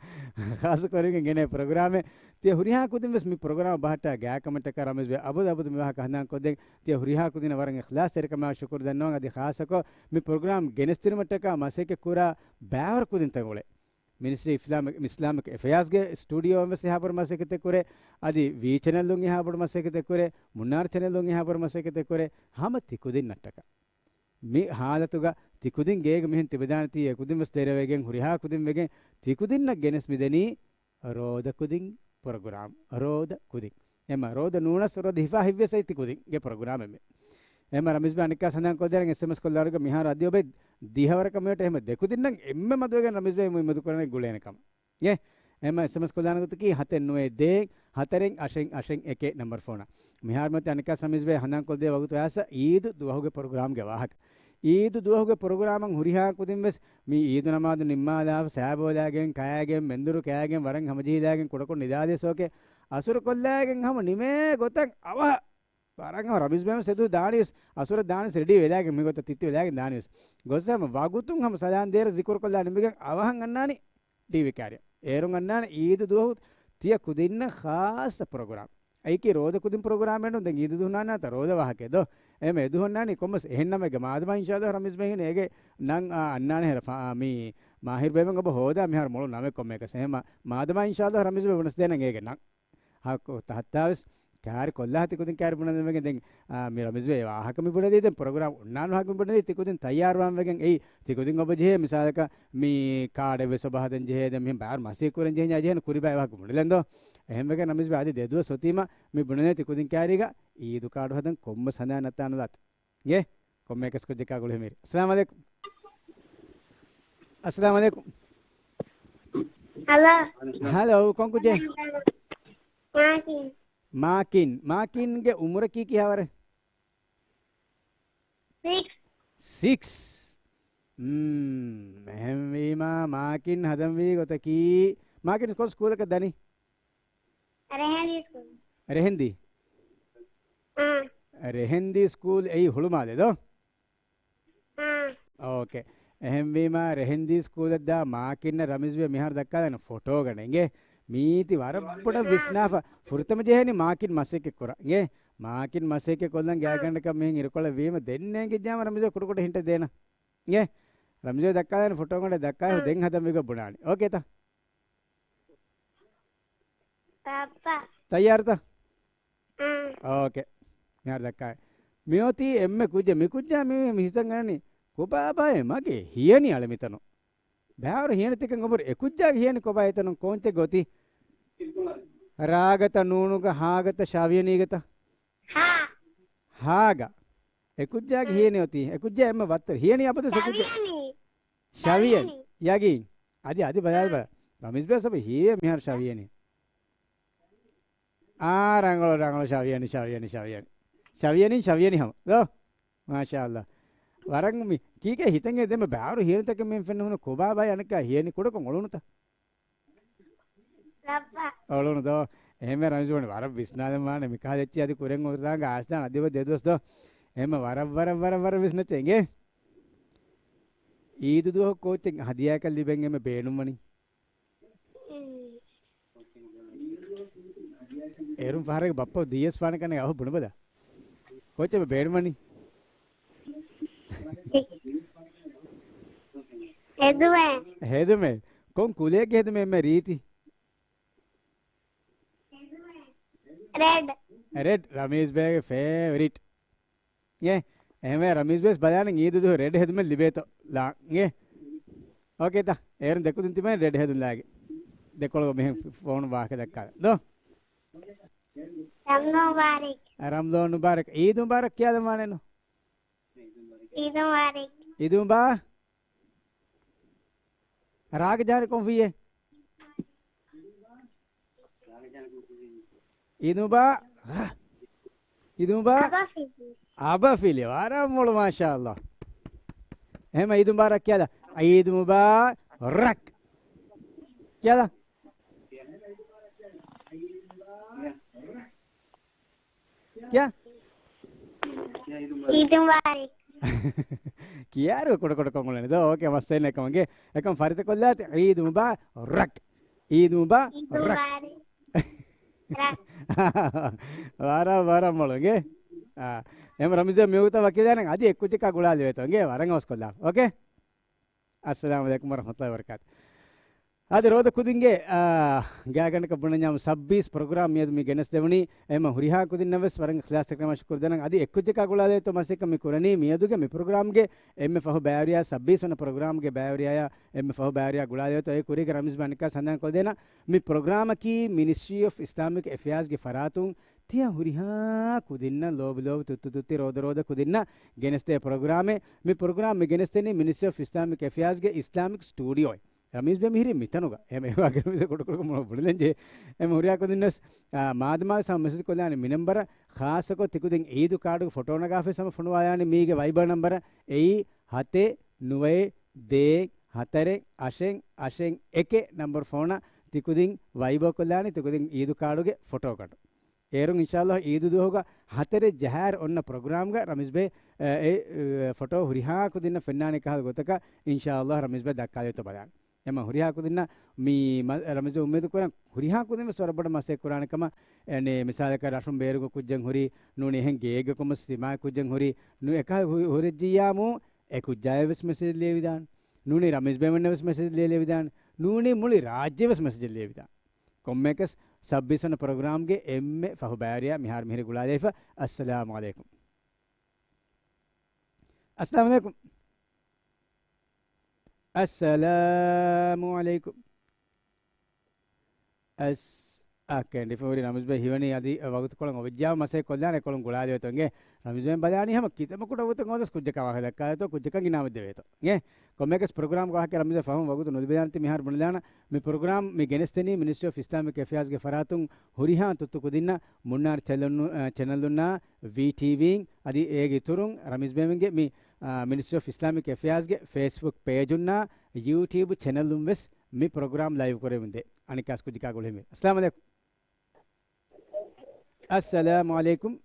ޚާއްޞަ ކުރެވިގެން ގެނޭ ޕްރޮގްރާމެއް. ތިޔަ ހުރިހާ ކުދިން ވެސް މި ޕްރޮގްރާމް ބަހައްޓާ ގާތް ކަމަށްޓަކާ ރަމިޒް ބޭ އަބަދު އަބަދު މި ވާހަކަ ހަނދާން ކޮށްދޭން. ތިޔަ ހުރިހާ ކުދިންނަށް ވަރަށް އިޚްލާޞްތެރިކަމާ ޝުކުރު ދަންނަވަން. އަދި ޚާއްޞަކޮށް މި ޕްރޮގްރާމް ގެނެސްދިނުމަށްޓަކާ މަސައްކަތް ކުރާ ބައިވަރު ކުދިންތައް އުޅޭ. މިނިސްޓްރީ އިސްލާމިކް، އިސްލާމިކް އެފެއާޒްގެ ސްޓޫޑިއޯއިން ވެސް އެހާ ބޮޑު މަސައްކަތެއް ކުރޭ، އަދި ވީ ޗެނަލުން އެހާ ބޮޑު މަސައްކަތެއް ކުރޭ، މުންނާރު ޗެނަލުން އެހާ ބޮޑު މަސައްކަތެއް ކުރޭ، ހަމަ ތި ކުދިންނަށްޓަކާ. މި ހާލަތުގަ ތި ކުދިން ގޭގަ މިހެން ތިބެދާނެތީ، އެ ކުދިން ވެސް ދެރަވެގެން ހުރިހާ ކުދިން ވެގެން ތި ކުދިންނަށް ގެނެސް މިދެނީ ރޯދަ ކުދިން ޕްރޮގްރާމް. ރޯދަ ކުދިން. އެމަ ރޯދަ ނޫނަސް ރޯދަ ހިފާ ހިތްވެސް އައި ތި ކުދިންގެ ޕްރޮގްރާމެއް މެ. އެމަ ރަމިޒް ބޭ އަނެއްކާ ހަނދާން ކޮށްދޭން އެސްއެމްއެސް ކޮށްލާރުގަ މިހާރު އަދި އޮބެ ދިހަވަރަކަށް މިވެޓަ އެހެމަ ދެ ކުދިންނަށް އެންމެ މަދުވެގެން ރަމިޒް ބޭ މު، މެދު ކުރަނީ ގުޅޭނެ ކަމަށް. އޭ، އެމަ އެސްއެމްއެސް ކޮށްލާނެ ގޮތަކީ ހަތެއް ނުވަ ދޭއް ހަތަރެއް އަށެއް އަށެއް އެކެއް ނަމްބަރު ފޯނަށް. މިހާރު މަތި އަނެއްކާ ރަމިޒް ބޭ ހަނދާން ކޮށްދޭ ވަގުތު އައިސް އީދު ދުވަހުގެ ޕްރޮގްރާމްގެ ވާހަކަ. އީދު ދުވަހުގެ ޕްރޮގްރާމަށް ހުރިހާ ކުދިން ވެސް މި އީދު ނަމާދު ނިންމާލާފަ، ސައިބޯލާގެން، ކައިގެން، މެންދުރު ކައިގެން، ވަރަށް ހަމަޖެހިލާގެން، ކުޑަކޮށް ނިދާލިޔަސް އޯކޭ. އަސުރު ކޮށްލާގެން ހަމަ ނިމޭ ގޮތަށް އަވަހަށް ވަރަށް ހަމަ ރަމިޒް ބޭ ސެދު ދާނީވެސް، އަސުރަށް ދާނީވެސް ރެޑީ ވެލާގެން މި ގޮތަށް ތިއްތި ވެލާގެން ދާނީވެސް. ގޮސް ހަމަ ވަގުތުން ހަމަ ސަލާން ދޭރަ ޒިކުރު ކޮށްލާ ނިމިގެން އަވަހަށް އަންނާނީ ޓީވީ ކާރިއަށް. އޭރުން އަންނާނެ އީދު ދުވަހު ތިޔަ ކުދިންނަށް ޚާއްޞަ ޕްރޮގްރާމް. އައިކީ ރޯދަ ކުދިން ޕްރޮގްރާމެއް ނޫން. ދެން އީދު ދުވަހު ނާންނާތަ ރޯދަ ވާހަކައެއް ދޯ؟ އެހެން އެދުވަހު ނާނީ ކޮންމެސް އެހެން ނަމެއްގަ މާދަމާ އިންޝާﷲ ރަމީޒް ބޭގެން އޭގެ ނަން އަންނާނެ ހެރަ މީ މާހިރު ބޭބެން އޮބަ ހޯދާ މިހާރު މޮޅު ނަމެއް ކޮންމެއަކަސް. އެހެން މާދަމާ އިންޝާﷲ ރަމީޒް ބޭ ބުނަސް ދޭނަން އޭގެ ނަން. ހައްކު ތަހައްތާވެސް ކާރި ކޮށްލާ ތިކުދިން ކާރި ބުނަން ވެގެން ދެން، އާ، މި ރަމީޒް ބޭ ވާހަކަ މި ބުނެދީ ދެން ޕްރޮގްރާމް އޮންނާން ވާހަކަ މި ބުނެދީ ތިކުދިން ތައްޔާރުވާން ވެގެން އެއީ ތިކުދިން އޮބަ ޖެހޭ މިސާލަކަށް މި ކާޑެއް ވެސް އޮބަ ހަދަން ޖެހޭ ދެން މިހެން ބާރު މަސީ ކުރަން ޖެހެން ޖެހޭނެ ކުރިބާ ވާހަކަ ބުނެލަން ދޯ؟ އެހެން ވެގެން ރަމީޒް ބޭ އަދި ދެ ދުވަސް އޮތީމަ މި ބުނެލޭ ތިކުދިން ކާރީގަ އީދު ކާޑު ހަދަން ކޮންމެސް ހަނދާން ނައްތާނުލާތި. އިނގޭ؟ ކޮންމެއަކަސް ކުއްޖަކާ ގުޅި މީރި. އައްސަލާމު ޢަލައިކުމް. އައްސަލާމު ޢަލައިކުމް. ހަލޯ. ހަލޯ، ކޮން ކުއްޖެއް؟ މާކިން. މާކިން. މާކިންގެ އުމުރަކީ ކިހާވަރެއް؟ ސިކްސް. ސިކްސް. މް، އެހެންވީމާ މާކިން ހަދަންވީ ގޮތަކީ، މާކިން ކޮން ސްކޫލަކަށް ދަނީ؟ ރެހެންދީ ސްކޫލް. ރެހެންދީ؟ އާ. ރެހެންދީ ސްކޫލް އެއީ ހުޅުމާލެ ދޯ؟ އާ. އޯކޭ. އެހެންވީމާ ރެހެންދީ ސްކޫލަށް ދާ މާކިންނަށް ރަމީޒް ބޭ މިހާރު ދައްކާލާނެ ފޮޓޯ ގަނޑެއް އިނގޭ. މީތި ވަރަށް ބޮޑަށް ވިސްނާފަ. ފުރަތަމަ ޖެހޭނީ މާކިން މަސައްކަތް ކުރާ އިނގޭ. މާކިން މަސައްކަތް ކޮށްލަން ގާތްގަނޑަކަށް މިހެން އިރުކޮޅެއް ވީމަ ދެން ނޭނގިއްޖާމަ ރަމީޒް ބޭ ކުޑަކުޑަ ހިންޓެއް ދޭނަ. އިނގޭ. ރަމީޒް ބޭ ދައްކާލާނެ ފޮޓޯ ގަނޑެއް ދައްކާ ދެން ހަދަން ވީގޮ ބުނާނެ. އޯކޭތަ؟ ބައްޕަ. ތައްޔާރުތަ؟ އާ. އޯކޭ. މިހާރު ދައްކާ. މިއޮތީ އެންމެ ކުއްޖެއް. މި ކުއްޖާ މި، މި ހިތަށް އަންނަނީ. ކޮބާބާއޭ މަގޭ ހިޔަނި އަޅެ މިތަނު. ބައިވަރު ހިޔަނިތަކެއް އޮންނަ އެ ކުއްޖާގެ ހިޔަނި ކޮބާ އެތަނު ކޯންޗެއް ގޮތީ؟ ރާގަތަ ނޫނުގަ ހާގަތަ ޝާވިޔަނީގަތަ؟ ހާ. ހާގަ. އެ ކުއްޖާގެ ހިޔަނި އޮތީ. އެ ކުއްޖާ އެންމެ ވައްތަރު. ހިޔަނި އަބަދު އެ ކުއްޖާ. ޝަވިޔަނި. ޝަވިޔަނި. ޝަވިޔަނި. ޔަގީން. އަދި، އަދި ބަލާލިބަލަ. ރަމީޒް ބޭ ސަބަ ހިޔެ މިހާރު ޝަވިޔަނި. އާ، ރަނގަޅު، ރަނގަޅު، ޝަވިޔަނި، ޝަވިޔަނި، ޝަވިޔަނި. ޝަވިޔަނި، ޝަވިޔަނި ހަމަ. ދޯ؟ މާޝާﷲ. ވަރަށް މި، ކީކޭ ހިތަށް އެދެމެ ބާރު ހިޔަނިތަކެއް މި ފެންނަ ހުނު ކޮބާ ބައި އަނެއްކާ ހިޔަނި ކުޑަކޮށް އޮޅުނުތަ؟ ލައްބަ. އޮޅުނު ދޯ؟ އެހެންވެ ރަމީޒް ވަނީ ވަރަށް ވިސްނާލަމާނެ މި ކާލެއްޗި އަދި ކުރެން އޮތާނގ އާސްދާން އަދި ދެ ދުވަސް ދޯ؟ އެހެންވެ ވަރަށް، ވަރަށް، ވަރަށް، ވަރަށް ވިސްނައްޗޭ އިނގޭ. އީދު ދުވަހު ކޯޗެއް ހަދިޔާކަށް ލިބެން އެންމެ ބޭނުންވަނީ؟ އޭރުން ފަހަރެއްގެ ބައްޕަ ދީޔަސް ފާނަކަން އަހު ބުނެބަލަ. ކޯޗެއް ބޭނުންވަނީ؟ ހެދުމެއް. ހެދުމެއް. ކޮން ކުލައެއްގެ ހެދުމެއް އެންމެ ރީތި؟ ރެޑް. ރެޑް ރަމީޒް ބޭގެ ފޭވަރިޓް. އޭ، އެހެންވެ ރަމީޒް ބޭސް ބަލާނަން އީދު ދުވަހު ރެޑް ހެދުމެއް ލިބޭތޯ ލާ. އޭ. އޯކޭތަ؟ އޭރުން ދެކުދިން ތިބޭނެ ރެޑް ހެދުން ލާގެ. ދެކޮޅު މިހެން ފޯނު ވާހަކަ ދައްކާލަ. ދޯ؟ ރަމްޟާން މުބާރަކް. ރަމްޟާން މުބާރަކް. އީދު މުބާރަކް ކިޔާލަމާނެނު. އީދު މުބާރަކް. އީދު މުބާ. ރާގަ ޖާނެ ކޮންފިއްޔޭ؟ އީދު މުބާ. އީދު މުބާ. އަބަފިލި. އަބަފިލި. ވަރަށް މޮޅު، މާޝާﷲ. އެހެމަ އީދު މުބާރަކް ކިޔާލަ. އީދު މުބާރަކް. ކިޔާލަ. ކިޔާ. އީދު މުބާރަކް. ކިޔާރު ކުޑަކުޑަކޮށް އުޅެނީ ދޯ؟ އޯކޭ، މައްސަލައެއް ނެތް ކަމަށް. އެކަމަށް ފަރިތަކޮށްލާތި. އީދު މުބާރަކް. އީދު މުބާރަކް. އީދު މުބާރަކް. ވަރަށް، ވަރަށް މޮޅު އިނގޭ. އާ. އެހެމަ ރަމްޒާން މިވަގުތަށް ވަކިވެލާނަން އަދި އެއްކުއްޖަކާ ގުޅާލެވޭތޯ އިނގޭ. ވަރަށް އަވަސްކޮށްލާފަ. އޯކޭ؟ އައްސަލާމު ޢަލައިކުމް ވަރަޙްމަތުﷲ ވަބަރަކާތު. އަދި ރޯދަ ކުދިންގެ، އާ، ގާތްގަނޑަކަށް ބުނަންޏާ ސައްބީސް ޕްރޮގްރާމް މިއަދު މި ގެނެސްދެވުނީ. އެހެމަ ހުރިހާ ކުދިންނަށް ވެސް ވަރަށް އިޚްލާޞްތެރިކަމާ ޝުކުރު ދަނަން. އަދި އެއްކުއްޖަކާ ގުޅާލެވޭތޯ މަސައްކަތް މި ކުރަނީ މިއަދުގެ މި ޕްރޮގްރާމްގެ އެންމެ ފަހު ބައިވެރިޔާ، ސައްބީސް ވަނަ ޕްރޮގްރާމްގެ ބައިވެރިޔާ އެންމެ ފަހު ބައިވެރިޔާ ގުޅާލެވޭތޯ. އޭގެ ކުރީގަ ރަމީޒް ބާ އަނެއްކާ ސަނދާން ކޮށްދޭނަ. މި ޕްރޮގްރާމަކީ މިނިސްޓްރީ އޮފް އިސްލާމިކް އެފެއާޒްގެ ފަރާތުން ތިޔަ ހުރިހާ ކުދިންނަށް ލޯބި ލޯބި ތުއްތު ތުއްތި ރޯދަ ރޯދަ ކުދިންނަށް ގެނެސްދޭ ޕްރޮގްރާމެއް. މި ޕްރޮގްރާމް މި ގެނެސްދެނީ މިނިސްޓްރީ އޮފް އިސްލާމިކް އެފެއާޒްގެ އިސްލާމިކް ސްޓޫޑިއޯއިން. ރަމީޒް ބޭ މިހިރީ މިތަނުގަ. އެހެމަ އެވާގެ ރަމީޒް ކުޑަކުޑަކޮށް މޮޅު ބުނެލަން ޖެހޭ. އެހެމަ ހުރިހާ ކުދިންނަސް، އާ، މާދަމާވެސް ހަމަ މެސެޖް ކޮށްލާނެ މި ނަންބަރަށް. ޚާއްޞަކޮށް ތިކުދިން އީދު ކާޑުގެ ފޮޓޯ ނަގާފައި ހަމަ ފޮނުވާލާނެ މީގެ ވައިބަރ ނަންބަރަށް. އެއީ ހަތެއް ނުވައެއް ދޭއް ހަތަރެއް އަށެއް އަށެއް އެކެއް ނަންބަރު ފޯނަށް ތިކުދިން ވައިބަރ ކޮށްލާނެ ތިކުދިން އީދު ކާޑުގެ ފޮޓޯ ގަނޑު. އޭރުން އިންޝާﷲ އީދު ދުވަހުގަ ހަތަރެއް ޖަހާއިރު އޮންނަ ޕްރޮގްރާމްގަ ރަމީޒް ބޭ، އެ، އެ، އެ، ފޮޓޯ ހުރިހާ ކުދިންނަށް ފެންނާނެ ކަހަލަ ގޮތަކަށް އިންޝާﷲ ރަމީޒް ބޭ ދައްކާލެވޭތޯ ބަލާނެ. އެމަ ހުރިހާ ކުދިންނަށް މި މަ-، ރަމަޒާން އުއްމީދު ކުރަން ހުރިހާ ކުދިން ވެސް ވަރަށް ބޮޑަށް މަސައްކަތް ކުރާނެ ކަމަށް. އެ، މިސާލަކަށް ރަށުން ބޭރުގަ ކުއްޖެއް ހުރި ނޫނީ، އެހެން ގޭގަ ކޮންމެސް ތިމާ ކުއްޖެއް ހުރި ނޫނީ، އެކަހަލަ ހު-، ހުރެއްޖިއްޔާމު އެ ކުއްޖާއަށް ވެސް މެސެޖް ލިޔެވިދާނެ. ނޫނީ ރަމީޒް ބޭމެންނަށް ވެސް މެސެޖް ލިޔެ-، ލިޔެވިދާނެ. ނޫނީ މުޅި ރާއްޖެ ވެސް މެސެޖް ލިޔެވިދާނެ. ކޮންމެއަކަސް ސައްބީސް ވަނަ ޕްރޮގްރާމްގެ އެންމެ ފަހު ބައިވެރިޔާ މިހާރު މިހިރީ ގުޅާލައިފަ. އައްސަލާމު ޢަލައިކުމް. އައްސަލާމު ޢަލައިކުމް. އައްސަލާމު ޢަލައިކުމް. އަސް، އާ، ކެނޑިފަ ހުރި ރަމީޒް ބޭ ހީވަނީ އަދި ވަގުތުކޮޅުން އޮވެއްޖާ މަސައްކަތް ކޮށްލާނެ ކޮޅުން ގުޅާލި ވޭތޯ އިނގޭ. ރަމީޒް ބޭ ބަލާނީ ހަމަ ކިތަންމެ ކުޑަ ވަގުތެއް އޮވެސް ކުއްޖަކާ ވާހަކަ ދައްކާލަތޯ ކުއްޖަކަށް އިނާމެއް ދެވޭތޯ އިނގޭ. ކޮންމެއަކަސް ޕްރޮގްރާމްގެ ވާހަކަ ރަމީޒް ބޭ ފަހުން ވަގުތު ނުލިބިދާނެތީ މިހާރު ބުނެލާނަ. މި ޕްރޮގްރާމް މި ގެނެސްދެނީ މިނިސްޓްރީ އޮފް އިސްލާމިކް އެފެއާޒްގެ ފަރާތުން ހުރިހާ ތުއްތު ކުދިންނަށް މުންނާރު ޗެނަލުން-، އަ، ޗެނަލުންނާ ވީޓީވީން އަދި އޭގެ އިތުރުން ރަމީޒް ބޭމެންގެ މި، އާ، މިނިސްޓްރީ އޮފް އިސްލާމިކް އެފެއާޒްގެ ފޭސްބުކް ޕޭޖުންނާ ޔޫޓިއުބް ޗެނަލުން ވެސް މި ޕްރޮގްރާމް ލައިވް ކުރެވެންދޭ. އަނެއްކާސް ކުއްޖަކާ ގުޅިހެންވެ. އައްސަލާމު ޢަލައިކުމް. އައްސަލާމު ޢަލައިކުމް.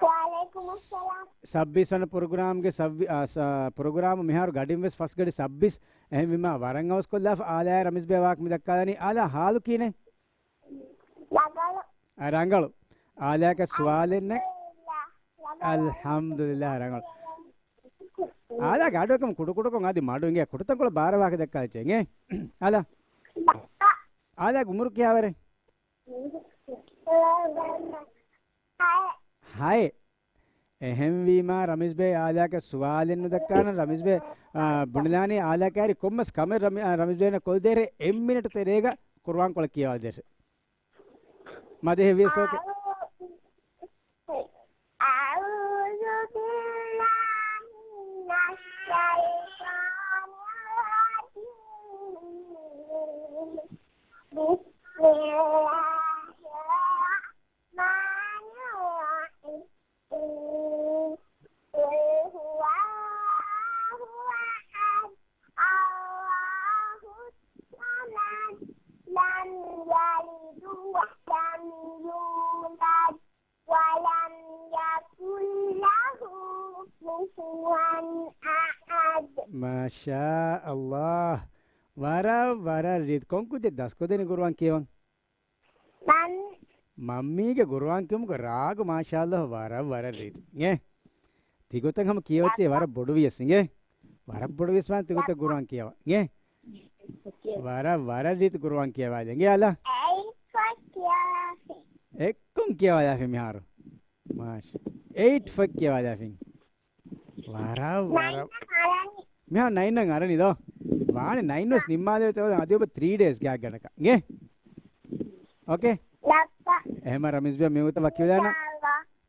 ވަޢަލައިކުމުއްސަލާމް. ސައްބީސް ވަނަ ޕްރޮގްރާމްގެ ސައްވި-، އާ، ސަ-، ޕްރޮގްރާމް މިހާރު ގަޑިން ވެސް ފަސް ގަޑި ސައްބީސް. އެހެންވީމާ ވަރަށް އަވަސްކޮށްލާފަ އާލާއާ ރަމީޒް ބޭ ވާހަކަ މި ދައްކާލަނީ. އާލާ ހާލު ކިހިނެއް؟ ރަނގަޅު. އަ، ރަނގަޅު. އާލާއަކަށް ސުވާލެއް ނެތް. އަލްޙަމްދުލިއްލާހް، ރަނގަޅު. އާލާ ގަޑު އެކަމު ކުޑަކުޑަކޮށް އަދި މަޑު އިނގޭ ކުޑަތަންކޮޅެއް ބާރަ ވާހަކަ ދައްކާލައްޗޭ އިނގޭ. އާލާ. އާލާގެ އުމުރު ކިހާވަރެއް؟ ހައެއް. އެހެންވީމާ ރަމީޒް ބޭ އާލާއަކަށް ސުވާލެއް ނުދައްކާނަން. ރަމީޒް ބޭ، އާ، ބުނެލާނީ އާލާއަކާއިރު ކޮންމެސް ކަމެއް ރަމީ-، އާ، ރަމީޒް ބޭނަށް ކޮށްދޭށޭ އެއް މިނެޓު ތެރޭގަ ޤުރުއާން ކޮޅެއް ކިޔަވާދޭށޭ. މަދެހެއް ވިޔަސް އޯކޭ. أعوذ بالله من الشيطان الرجيم. بسم الله الرحمن الرحيم. قل هو الله أحد. الله الصمد. لم يلد ولم يولد. ولم يكن له كفوا أحد. މާޝާ ﷲ. ވަރަށް، ވަރަށް ރީތި. ކޮން ކުއްޖެއް ދަސްކޮށްދެނީ ޤުރުއާން ކިޔަވަން؟ މަން. މަންމީގެ ޤުރުއާން ކިޔުމުގެ ރާގު މާޝާ ﷲ ވަރަށް، ވަރަށް ރީތި. އޭ. ތިގޮތަށް ހަމަ ކިޔަވައްޗޭ ވަރަށް ބޮޑު ވިޔަސް އިނގޭ. ވަރަށް ބޮޑު ވިޔަސް ވާން ތިގޮތަށް ޤުރުއާން ކިޔަވާ. އިނގޭ. ވަރަށް، ވަރަށް ރީތި ޤުރުއާން ކިޔަވާލި. އިނގޭ އާލާ. އެއިޓް ފައް ކިޔަވާފި. އެއްކޮން ކިޔަވާލާފި މިހާރު. މާޝާ. އެއިޓް ފައް ކިޔަވާލާފި. ވަރަށް، ވަރަށް. ނައިން އަށް އަރަނީ. މިހާރު ނައިން އަށް އަރަނީ ދޯ. ވާނެ ނައިން ވެސް ނިންމާލެވޭތޯ އަދި އޮބަ ތްރީ ޑޭސް ގާތްގަނޑަކަށް. އިނގޭ. އޯކޭ. ލައްބަ. އެހެންމަ ރަމީޒް ބޭ މިވަގުތަށް ވަކިވެލާނަން.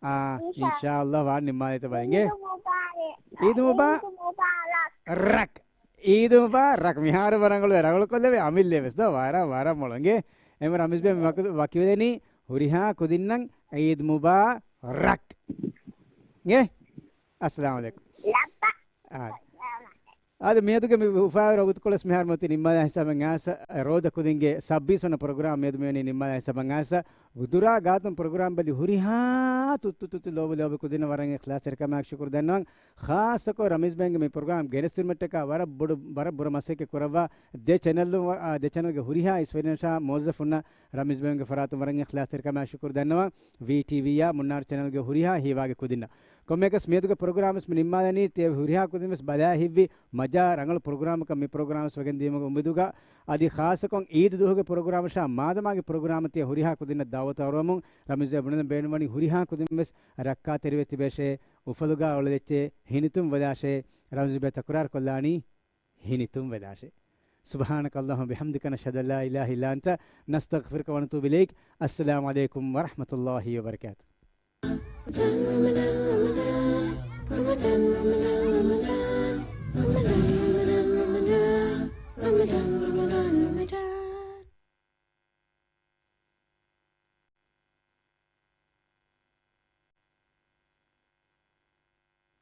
އާ، އިންޝާﷲ. އިންޝާﷲ ވާން ނިންމާލޭތޯ ބަލަން. އިނގޭ. ޢީދު މުބާ-، ޢީދު މުބާރަކް. ރަކް. ޢީދު މުބާރަކް. މިހާރު ވަރަށް ރަނގަޅު، ރަނގަޅު ކޮށްލެވޭ އަމިއްލަ ވެސް ދޯ ވަރަށް، ވަރަށް މޮޅު. އިނގޭ. އެހެންމަ ރަމީޒް ބޭ މި ވަކި-، ވަކިވެލެނީ ހުރިހާ ކުދިންނަށް ޢީދު މުބާރަކް. އިނގޭ. އައްސަލާމު ޢަލައިކުމް. އާ. އާދެ، މިއަދުގެ މި އުފާވެރި ވަގުތުކޮޅަސް މިހާރު މަތި ނިންމާލާ ހިސާބަށް އާސަ، ރޯދަ ކުދިންގެ ސައްބީސް ވަނަ ޕްރޮގްރާމް މިއަދު މިވަނީ ނިންމާލާ ހިސާބަށް އާސަ. ދުރާ ގާތުން ޕްރޮގްރާމް ބަލި ހުރިހާ ތުއްތު ތުއްތު ލޯބި ލޯބި ކުދިންނަށް ވަރަށް އިޚްލާޞްތެރިކަމާއެކު ޝުކުރު ދަންނަވަން. ޚާއްޞަކޮށް ރަމީޒް ބޭންގެ މި ޕްރޮގްރާމް ގެނެސްދިނުމަށްޓަކާ ވަރަށް ބޮޑު، ވަރަށް ބުރަ މަސައްކަތް ކުރައްވާ ދެ ޗެނަލުން ވަ-، އާ، ދެ ޗެނަލްގެ ހުރިހާ އިސްވެރިންނަށާ މުވައްޒަފުންނަށް ރަމީޒް ބޭންގެ ފަރާތުން ވަރަށް އިޚްލާޞްތެރިކަމާއެކު ޝުކުރު ދަންނަވަން. ވީޓީވީއާ މުންނާރު ޗެނަލްގެ ހުރިހާ ހީވާގި ކުދިންނަށް. ކޮންމެއަކަސް މިއަދުގެ ޕްރޮގްރާމްވެސް މި ނިންމާލަނީ ތިޔަ ހުރިހާ ކުދިންވެސް ބަލާ ހިތްވި މަޖާ ރަނގަޅު ޕްރޮގްރާމަކަށް މި ޕްރޮގްރާމްވެސް ވެގެން ދިޔުމުގެ އުއްމީދުގަ އަދި ޚާއްޞަކޮށް ޢީދު ދުވަހުގެ ޕްރޮގްރާމަށާ މާދަމާގެ ޕްރޮގްރާމަށް ތިޔަ ހުރިހާ ކުދިންނަށް ދަޢުވަތު އަރުވަމުން ރަމީޒް ބޭ ބުނެލަން ބޭނުންވަނީ ހުރިހާ ކުދިންވެސް ރައްކާތެރިވެ ތިބޭށޭ، އުފަލުގަ އުޅެލައްޗޭ، ހިނިތުން ވެލާށޭ. ރަމީޒް ބޭ ތަކުރާރު ކޮށްލާނީ ހިނިތުން ވެލާށޭ. سبحانك اللهم بحمدك، نشهد أن لا إله إلا أنت، نستغفرك ونتوب إليك. السلام عليكم ورحمة الله وبركاته.